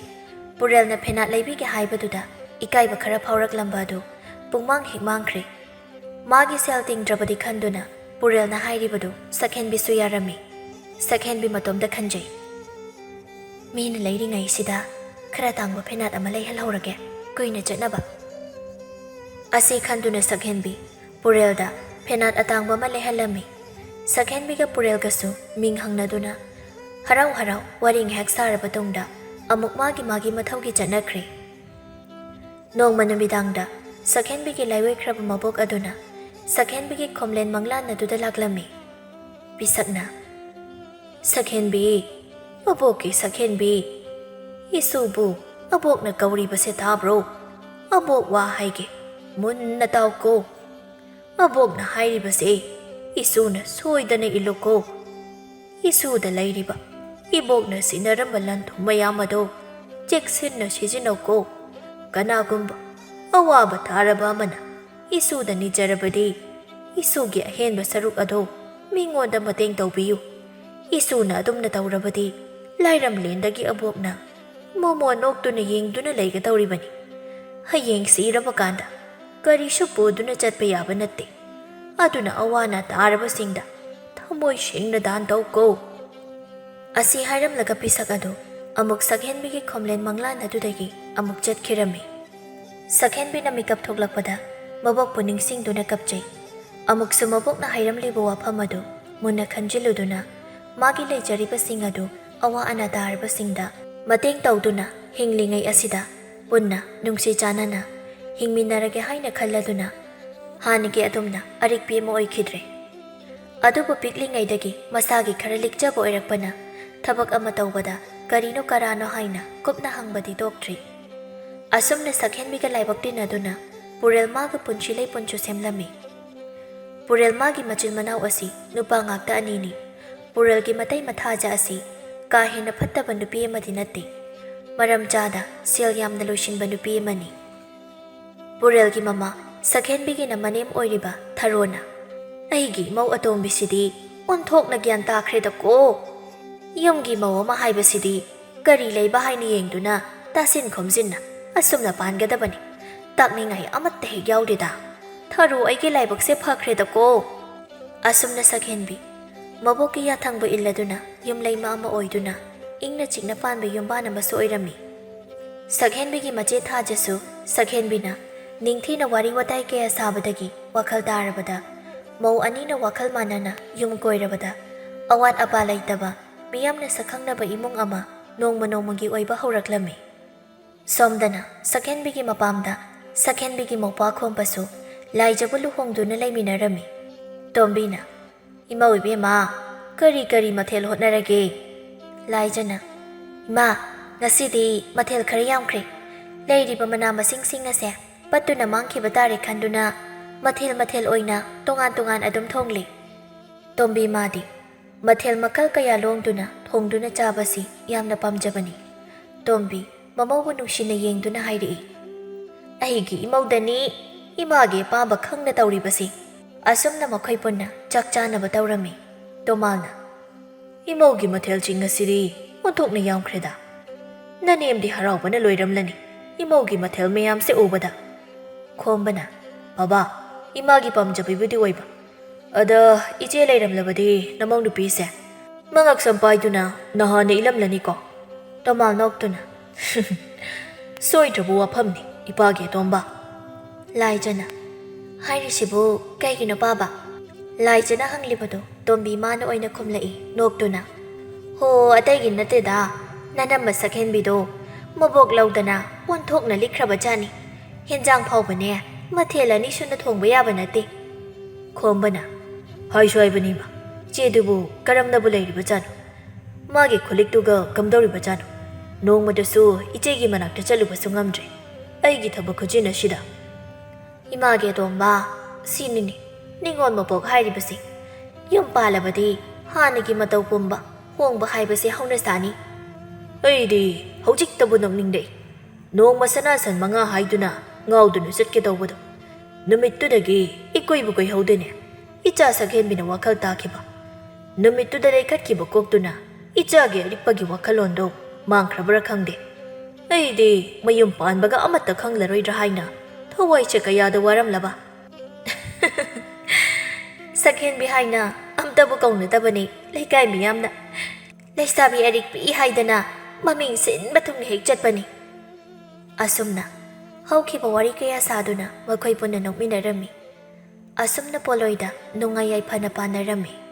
ꯄꯨꯔꯦꯜꯅ ꯐꯦꯅꯥꯠ ꯂꯩꯕꯤꯒꯦ ꯍꯥꯏꯕꯗꯨꯗ ꯏꯀꯥꯏꯕ ꯈꯔ ꯐꯥꯎꯔꯛꯂꯝꯕ ꯑꯗꯨ ꯄꯨꯡꯃꯥꯡ ꯍꯦꯛ ꯃꯥꯡꯈ꯭ꯔꯦ꯫ ꯃꯥꯒꯤ ꯁꯦꯜ ꯇꯤꯡꯗ꯭ꯔꯕꯗꯤ ꯈꯟꯗꯨꯅ ꯄꯨꯔꯦꯜꯅ ꯍꯥꯏꯔꯤꯕꯗꯨ ꯁꯛꯍꯦꯟꯕꯤꯁꯨ ꯌꯥꯔꯝꯃꯤ꯫ ꯁꯛꯍꯦꯟꯕꯤ ꯃꯇꯣꯝꯇ ꯈꯟꯖꯩ, "ꯃꯤꯅ ꯂꯩꯔꯤꯉꯩꯁꯤꯗ ꯈꯔ ꯇꯥꯡꯕ ꯐꯦꯅꯥꯠ ꯑꯃ ꯂꯩꯍꯜꯍꯧꯔꯒꯦ, ꯀꯨꯏꯅ ꯆꯠꯅꯕ" ꯑꯁꯤ ꯈꯟꯗꯨꯅ ꯁꯛꯍꯦꯟꯕꯤ ꯄꯨꯔꯦꯜꯗ ꯐꯦꯅꯥꯠ ꯑꯇꯥꯡꯕ ꯑꯃ ꯂꯩꯍꯜꯂꯝꯃꯤ꯫ ꯁꯛꯍꯦꯟꯕꯤꯒ ꯄꯨꯔꯦꯜꯒꯁꯨ ꯃꯤꯡ ꯍꯪꯅꯗꯨꯅ ꯍꯔꯥꯎ ꯍꯔꯥꯎ ꯋꯥꯔꯤ ꯉꯥꯏꯍꯥꯛ ꯁꯥꯔꯕ ꯇꯨꯡꯗ ꯑꯃꯨꯛ ꯃꯥꯒꯤ ꯃꯥꯒꯤ ꯃꯊꯧꯒꯤ ꯆꯠꯅꯈ꯭ꯔꯦ꯫ ꯅꯣꯡꯃ ꯅꯨꯃꯤꯗꯥꯡꯗ ꯁꯛꯍꯦꯟꯕꯤꯒꯤ ꯂꯥꯏꯑꯣꯏꯈ꯭ꯔꯕ ꯃꯕꯣꯛ ꯑꯗꯨꯅ ꯁꯛꯍꯦꯟꯕꯤꯒꯤ ꯈꯣꯝꯂꯦꯟ ꯃꯪꯂꯥꯟ ꯑꯗꯨꯗ ꯂꯥꯛꯂꯝꯃꯤ꯫ ꯄꯤꯁꯛꯅ, "ꯁꯛꯍꯦꯟꯕꯤ, ꯑꯕꯣꯛꯀꯤ ꯁꯛꯍꯦꯟꯕꯤ, ꯏꯁꯨꯕꯨ ꯑꯕꯣꯛꯅ ꯀꯧꯔꯤꯕꯁꯦ ꯇꯥꯕ꯭ꯔꯣ? ꯑꯕꯣꯛ ꯋꯥ ꯍꯥꯏꯒꯦ, ꯃꯨꯟꯅ ꯇꯥꯎꯀꯣ꯫ ꯑꯕꯣꯛꯅ ꯍꯥꯏꯔꯤꯕꯁꯦ ꯏꯁꯨꯅ ꯁꯣꯏꯗꯅ ꯏꯜꯂꯨꯀꯣ꯫ ꯏꯁꯨꯗ ꯂꯩꯔꯤꯕ ꯏꯕꯣꯛꯅ ꯁꯤꯟꯅꯔꯝꯕ ꯂꯟ ꯊꯨꯝ ꯃꯌꯥꯝ ꯑꯗꯣ ꯆꯦꯛꯁꯤꯟꯅ ꯁꯤꯖꯤꯟꯅꯧꯀꯣ꯫ ꯀꯅꯥꯒꯨꯝꯕ ꯑꯋꯥꯕ ꯇꯥꯔꯕ ꯑꯃꯅ ꯏꯁꯨꯗ ꯅꯤꯖꯔꯕꯗꯤ, ꯏꯁꯨꯒꯤ ꯑꯍꯦꯟꯕ ꯁꯔꯨꯛ ꯑꯗꯣ ꯃꯤꯉꯣꯟꯗ ꯃꯇꯦꯡ ꯇꯧꯕꯤꯌꯨ꯫ ꯏꯁꯨꯅ ꯑꯗꯨꯝꯅ ꯇꯧꯔꯕꯗꯤ, ꯂꯥꯏꯔꯝꯂꯦꯟꯗꯒꯤ ꯑꯕꯣꯛꯅ ꯃꯣꯃꯣ ꯅꯣꯛꯇꯨꯅ ꯌꯦꯡꯗꯨꯅ ꯂꯩꯒꯗꯧꯔꯤꯕꯅꯤ꯫ ꯍꯌꯦꯡ ꯁꯤꯔꯕ ꯀꯥꯟꯗ ꯀꯔꯤꯁꯨ ꯄꯨꯗꯨꯅ ꯆꯠꯄ ꯌꯥꯕ ꯅꯠꯇꯦ꯫ ꯑꯗꯨꯅ ꯑꯋꯥ ꯑꯅꯥ ꯇꯥꯔꯕꯁꯤꯡꯗ ꯊꯃꯣꯏ ꯁꯦꯡꯅ ꯗꯥꯟ ꯇꯧꯀꯣ"꯫ ꯑꯁꯤ ꯍꯥꯏꯔꯝꯂꯒ ꯄꯤꯁꯛ ꯑꯗꯨ ꯑꯃꯨꯛ ꯁꯛꯍꯦꯟꯕꯤꯒꯤ ꯈꯣꯝꯂꯦꯟ ꯃꯪꯂꯥꯟ ꯑꯗꯨꯗꯒꯤ ꯑꯃꯨꯛ ꯆꯠꯈꯤꯔꯝꯃꯤ꯫ ꯁꯛꯍꯦꯟꯕꯤꯅ ꯃꯤꯀꯞ ꯊꯣꯛꯂꯛꯄꯗ ꯃꯕꯣꯛꯄꯨ ꯅꯤꯡꯁꯤꯡꯗꯨꯅ ꯀꯞꯆꯩ꯫ ꯑꯃꯨꯛꯁꯨ ꯃꯕꯣꯛꯅ ꯍꯥꯏꯔꯝꯂꯤꯕ ꯋꯥꯐꯝ ꯑꯗꯨ ꯃꯨꯟꯅ ꯈꯟꯖꯤꯜꯂꯨꯗꯨꯅ ꯃꯥꯒꯤ ꯂꯩꯖꯔꯤꯕꯁꯤꯡ ꯑꯗꯨ ꯑꯋꯥ ꯑꯅꯥ ꯇꯥꯔꯕꯁꯤꯡꯗ ꯃꯇꯦꯡ ꯇꯧꯗꯨꯅ ꯍꯤꯡꯂꯤꯉꯩ ꯑꯁꯤꯗ ꯄꯨꯟꯅ ꯅꯨꯡꯁꯤ ꯆꯥꯟꯅꯅ ꯍꯤꯡꯃꯤꯟꯅꯔꯒꯦ ꯍꯥꯏꯅ ꯈꯜꯂꯗꯨꯅ ꯍꯥꯟꯅꯒꯤ ꯑꯗꯨꯝꯅ ꯑꯔꯤꯛꯄꯤ ꯑꯃ ꯑꯣꯏꯈꯤꯗ꯭ꯔꯦ꯫ ꯑꯗꯨꯕꯨ ꯄꯤꯛꯂꯤꯉꯩꯗꯒꯤ ꯃꯁꯥꯒꯤ ꯈꯔ ꯂꯤꯛꯆꯕ ꯑꯣꯏꯔꯛꯄꯅ ꯊꯕꯛ ꯑꯃ ꯇꯧꯕꯗ ꯀꯔꯤꯅꯣ ꯀꯔꯥꯅꯣ ꯍꯥꯏꯅ ꯀꯨꯞꯅ ꯍꯪꯕꯗꯤ ꯇꯣꯛꯇ꯭ꯔꯤ꯫ ꯑꯁꯨꯝꯅ ꯁꯛꯍꯦꯟꯕꯤꯒ ꯂꯥꯏꯕꯛ ꯇꯤꯟꯅꯗꯨꯅ ꯄꯨꯔꯦꯜ ꯃꯥꯒ ꯄꯨꯟꯁꯤ ꯂꯩꯄꯨꯟꯁꯨ ꯁꯦꯝꯂꯝꯃꯤ꯫ ꯄꯨꯔꯦꯜ ꯃꯥꯒꯤ ꯃꯆꯤꯟ ꯃꯅꯥꯎ ꯑꯁꯤ ꯅꯨꯄꯥ ꯉꯥꯛꯇ ꯑꯅꯤꯅꯤ꯫ ꯄꯨꯔꯦꯜꯒꯤ ꯃꯇꯩ ꯃꯊꯥꯖ ꯑꯁꯤ ꯀꯥ ꯍꯦꯟꯅ ꯐꯠꯇꯕ ꯅꯨꯄꯤ ꯑꯃꯗꯤ ꯅꯠꯇꯦ꯫ ꯃꯔꯝ ꯆꯥꯗ ꯁꯦꯜ ꯌꯥꯝꯅ ꯂꯣꯏꯁꯤꯟꯕ ꯅꯨꯄꯤ ꯑꯃꯅꯤ꯫ ꯄꯨꯔꯦꯜꯒꯤ ꯃꯃꯥ ꯁꯛꯍꯦꯟꯕꯤꯒꯤꯅ ꯃꯅꯦꯝ ꯑꯣꯏꯔꯤꯕ ꯊꯔꯣꯅ, "ꯑꯩꯒꯤ ꯏꯃꯧ ꯑꯇꯣꯝꯕꯤꯁꯤꯗꯤ ꯑꯣꯟꯊꯣꯛꯅ ꯒ꯭ꯌꯥꯟ ꯇꯥꯈ꯭ꯔꯦꯗꯀꯣ꯫ ꯌꯨꯝꯒꯤ ꯃꯧ ꯑꯃ ꯍꯥꯏꯕꯁꯤꯗꯤ ꯀꯔꯤ ꯂꯩꯕ ꯍꯥꯏꯅ ꯌꯦꯡꯗꯨꯅ ꯇꯥꯁꯤꯟ ꯈꯣꯝꯖꯤꯟꯅ ꯑꯁꯨꯝꯅ ꯄꯥꯟꯒꯗꯕꯅꯤ꯫ ꯇꯥꯛꯅꯤꯡꯉꯥꯏ ꯑꯃꯠꯇ ꯍꯦꯛ ꯌꯥꯎꯗꯦꯗ꯫ ꯊꯔꯨ, ꯑꯩꯒꯤ ꯂꯥꯏꯕꯛꯁꯦ ꯐꯈ꯭ꯔꯦꯗꯀꯣ꯫ ꯑꯁꯨꯝꯅ ꯁꯛꯍꯦꯟꯕꯤ ꯃꯕꯣꯛꯀꯤ ꯌꯥꯊꯪꯕ ꯏꯜꯂꯗꯨꯅ ꯌꯨꯝꯂꯩꯃ ꯑꯃ ꯑꯣꯏꯗꯨꯅ ꯏꯪꯅ ꯆꯤꯛꯅ ꯄꯥꯟꯕ ꯌꯨꯝꯕꯥꯟ ꯑꯃꯁꯨ ꯑꯣꯏꯔꯝꯃꯤ꯫ ꯁꯛꯍꯦꯟꯕꯤꯒꯤ ꯃꯆꯦ ꯊꯥꯖꯁꯨ ꯁꯛꯍꯦꯟꯕꯤꯅ ꯅꯤꯡꯊꯤꯅ ꯋꯥꯔꯤ ꯋꯥꯇꯥꯏ ꯀꯌꯥ ꯁꯥꯕꯗꯒꯤ ꯋꯥꯈꯜ ꯇꯥꯔꯕꯗ, ꯃꯧ ꯑꯅꯤꯅ ꯋꯥꯈꯜ ꯃꯥꯟꯅꯅ ꯌꯨꯝ ꯀꯣꯏꯔꯕꯗ, ꯑꯋꯥꯠ ꯑꯄꯥ ꯂꯩꯇꯕ, ꯃꯤꯌꯥꯝꯅ ꯁꯛꯈꯪꯅꯕ ꯏꯃꯨꯡ ꯑꯃ ꯅꯣꯡꯃ ꯅꯣꯡꯃꯒꯤ ꯑꯣꯏꯕ ꯍꯧꯔꯛꯂꯝꯃꯤ꯫ ꯁꯣꯝꯗꯅ ꯁꯛꯍꯦꯟꯕꯤꯒꯤ ꯃꯄꯥꯝꯗ ꯁꯛꯍꯦꯟꯕꯤꯒꯤ ꯃꯧꯄ꯭ꯋꯥ ꯈꯣꯝꯕꯁꯨ ꯂꯥꯏꯖꯕꯨ ꯂꯨꯍꯣꯡꯗꯨꯅ ꯂꯩꯃꯤꯟꯅꯔꯝꯃꯤ꯫ ꯇꯣꯝꯕꯤꯅ, "ꯏꯃꯧ ꯏꯕꯦꯝꯃ, ꯀꯔꯤ ꯀꯔꯤ ꯃꯊꯦꯜ ꯍꯣꯠꯅꯔꯒꯦ?" ꯂꯥꯏꯖꯅ, "ꯏꯃꯥ, ꯉꯁꯤꯗꯤ ꯃꯊꯦꯜ ꯈꯔ ꯌꯥꯝꯈ꯭ꯔꯦ꯫ ꯂꯩꯔꯤꯕ ꯃꯅꯥ ꯃꯁꯤꯡꯁꯤꯡ ꯑꯁꯦ ꯄꯠꯇꯨꯅ ꯃꯥꯡꯈꯤꯕ ꯇꯥꯔꯦ ꯈꯟꯗꯨꯅ ꯃꯊꯦꯜ ꯃꯊꯦꯜ ꯑꯣꯏꯅ ꯇꯣꯉꯥꯟ ꯇꯣꯉꯥꯟ ꯑꯗꯨꯝ ꯊꯣꯡꯂꯤ꯫" ꯇꯣꯝꯕꯤ ꯃꯥꯗꯤ ꯃꯊꯦꯜ ꯃꯈꯜ ꯀꯌꯥ ꯂꯣꯡꯗꯨꯅ ꯊꯣꯡꯗꯨꯅ ꯆꯥꯕꯁꯤ ꯌꯥꯝꯅ ꯄꯥꯝꯖꯕꯅꯤ꯫ ꯇꯣꯝꯕꯤ ꯃꯃꯧꯕꯨ ꯅꯨꯡꯁꯤꯅ ꯌꯦꯡꯗꯨꯅ ꯍꯥꯏꯔꯛꯏ, "ꯑꯩꯒꯤ ꯏꯃꯧꯗꯅꯤ ꯏꯃꯥꯒꯤ ꯑꯄꯥꯝꯕ ꯈꯪꯅ ꯇꯧꯔꯤꯕꯁꯤ꯫" ꯑꯁꯨꯝꯅ ꯃꯈꯣꯏ ꯄꯨꯟꯅ ꯆꯥꯛ ꯆꯥꯅꯕ ꯇꯧꯔꯝꯃꯤ꯫ ꯇꯣꯃꯥꯜꯅ, "ꯏꯃꯧꯒꯤ ꯃꯊꯦꯜꯁꯤꯡ ꯑꯁꯤꯗꯤ ꯑꯣꯟꯊꯣꯛꯅ ꯌꯥꯝꯈ꯭ꯔꯦꯗ꯫ ꯅꯅꯦꯝꯗꯤ ꯍꯔꯥꯎꯕꯅ ꯂꯣꯏꯔꯝꯂꯅꯤ ꯏꯃꯧꯒꯤ ꯃꯊꯦꯜ ꯃꯌꯥꯝꯁꯦ ꯎꯕꯗ꯫" ꯈꯣꯝꯕꯅ, "ꯕꯕꯥ, ꯏꯃꯥꯒꯤ ꯄꯥꯝꯖꯕꯤꯕꯨꯗꯤ ꯑꯣꯏꯕ꯫ ꯑꯗ ꯏꯆꯦ ꯂꯩꯔꯝꯂꯕꯗꯤ ꯅꯃꯧ ꯅꯨꯄꯤꯁꯦ ꯃꯉꯛ ꯁꯝ ꯄꯥꯏꯗꯨꯅ ꯅꯍꯥꯟꯅ ꯏꯜꯂꯝꯂꯅꯤꯀꯣ?" ꯇꯣꯃꯥꯜ ꯅꯣꯛꯇꯨꯅ, "ꯁꯣꯏꯗ꯭ꯔꯕ ꯋꯥꯐꯝꯅꯤ, ꯏꯄꯥꯒꯤ ꯑꯇꯣꯝꯕ꯫" ꯂꯥꯏꯖꯅ, "ꯍꯥꯏꯔꯤꯁꯤꯕꯨ ꯀꯩꯒꯤꯅꯣ ꯄꯥꯕ?" ꯂꯥꯏꯖꯅ ꯍꯪꯂꯤꯕꯗꯨ ꯇꯣꯝꯕꯤ ꯃꯥꯅ ꯑꯣꯏꯅ ꯈꯨꯝꯂꯛꯏ ꯅꯣꯛꯇꯨꯅ, "ꯍꯣ, ꯑꯇꯩꯒꯤ ꯅꯠꯇꯦꯗ, ꯅꯅꯝꯃ ꯁꯛꯍꯦꯟꯕꯤꯗꯣ ꯃꯕꯣꯛ ꯂꯧꯗꯅ ꯑꯣꯟꯊꯣꯛꯅ ꯂꯤꯛꯈ꯭ꯔꯕ ꯖꯥꯠꯅꯤ꯫ ꯍꯦꯟꯖꯥꯡ ꯐꯥꯎꯕꯅꯦ ꯃꯊꯦꯜ ꯑꯅꯤ ꯁꯨꯅ ꯊꯣꯡꯕ ꯌꯥꯕ ꯅꯠꯇꯦ꯫" ꯈꯣꯝꯕꯅ, "ꯍꯥꯏꯁꯨ ꯍꯥꯏꯕꯅꯤꯃ, ꯏꯆꯦꯗꯨꯕꯨ ꯀꯔꯝꯅꯕꯨ ꯂꯩꯔꯤꯕ ꯖꯥꯠꯅꯣ? ꯃꯥꯒꯤ ꯈꯨꯂꯤꯛꯇꯨꯒ ꯀꯝꯗꯧꯔꯤꯕ ꯖꯥꯠꯅꯣ? ꯅꯣꯡꯃꯗꯁꯨ ꯏꯆꯦꯒꯤ ꯃꯅꯥꯛꯇ ꯆꯠꯂꯨꯕꯁꯨ ꯉꯝꯗ꯭ꯔꯦ, ꯑꯩꯒꯤ ꯊꯕꯛ ꯈꯨꯖꯤꯟ ꯑꯁꯤꯗ꯫" ꯏꯃꯥꯒꯤ ꯑꯇꯣꯝꯕ, ꯁꯤꯅꯤꯅꯦ ꯅꯤꯉꯣꯜ ꯃꯄꯣꯛ ꯍꯥꯏꯔꯤꯕꯁꯦ꯫ ꯌꯨꯝ ꯄꯥꯜꯂꯕꯗꯤ ꯍꯥꯟꯅꯒꯤ ꯃꯇꯧ ꯄꯨꯝꯕ ꯍꯣꯡꯕ ꯍꯥꯏꯕꯁꯦ ꯍꯧꯅꯁꯥꯅꯤ꯫ ꯑꯩꯗꯤ ꯍꯧꯖꯤꯛꯇꯕꯨ ꯅꯣꯛꯅꯤꯡꯂꯛꯏ꯫ ꯅꯣꯡꯃ ꯁꯅꯥ ꯁꯟ ꯃꯉꯥ ꯍꯥꯏꯗꯨꯅ ꯉꯥꯎꯗꯨꯅ ꯆꯠꯀꯦ ꯇꯧꯕꯗꯣ, ꯅꯨꯃꯤꯠꯇꯨꯗꯒꯤ ꯏꯀꯨꯏꯕꯨ ꯀꯨꯏꯍꯧꯗꯦꯅꯦ꯫ ꯏꯆꯥ ꯁꯛꯍꯦꯟꯕꯤꯅ ꯋꯥꯈꯜ ꯇꯥꯈꯤꯕ꯫ ꯅꯨꯃꯤꯠꯇꯨꯗ ꯂꯩꯈꯠꯈꯤꯕ ꯀꯣꯛꯇꯨꯅ ꯏꯆꯥꯒꯤ ꯑꯔꯤꯛꯄꯒꯤ ꯋꯥꯈꯜꯂꯣꯟꯗꯣ ꯃꯥꯡꯈ꯭ꯔꯕ꯭ꯔꯥ ꯈꯪꯗꯦ꯫ ꯑꯩꯗꯤ ꯃꯌꯨꯝ ꯄꯥꯟꯕꯒ ꯑꯃꯠꯇ ꯈꯪꯂꯔꯣꯏꯗ꯭ꯔꯥ ꯍꯥꯏꯅ ꯊꯋꯥꯏꯁꯦ ꯀꯌꯥꯗ ꯋꯥꯔꯝꯂꯕ꯫ ꯁꯛꯍꯦꯟꯕꯤ ꯍꯥꯏꯅ ꯑꯝꯇꯕꯨ ꯀꯧꯅꯗꯕꯅꯤ ꯂꯩꯀꯥꯏ ꯃꯤꯌꯥꯝꯅ꯫ ꯂꯩꯁꯥꯕꯤ ꯑꯔꯤꯛꯄꯤ ꯍꯥꯏꯗꯅ ꯃꯃꯤꯡ ꯁꯤꯟꯕ ꯊꯨꯡꯅ ꯍꯦꯛ ꯆꯠꯄꯅꯤ꯫ ꯑꯁꯨꯝꯅ ꯍꯧꯈꯤꯕ ꯋꯥꯔꯤ ꯀꯌꯥ ꯁꯥꯗꯨꯅ ꯃꯈꯣꯏ ꯄꯨꯟꯅ ꯅꯣꯛꯃꯤꯟꯅꯔꯝꯃꯤ꯫ ꯑꯁꯨꯝꯅ ꯄꯣꯂꯣꯏꯗ ꯅꯨꯡꯉꯥꯏ ꯌꯥꯏꯐꯅ ꯄꯥꯟꯅꯔꯝꯃꯤ꯫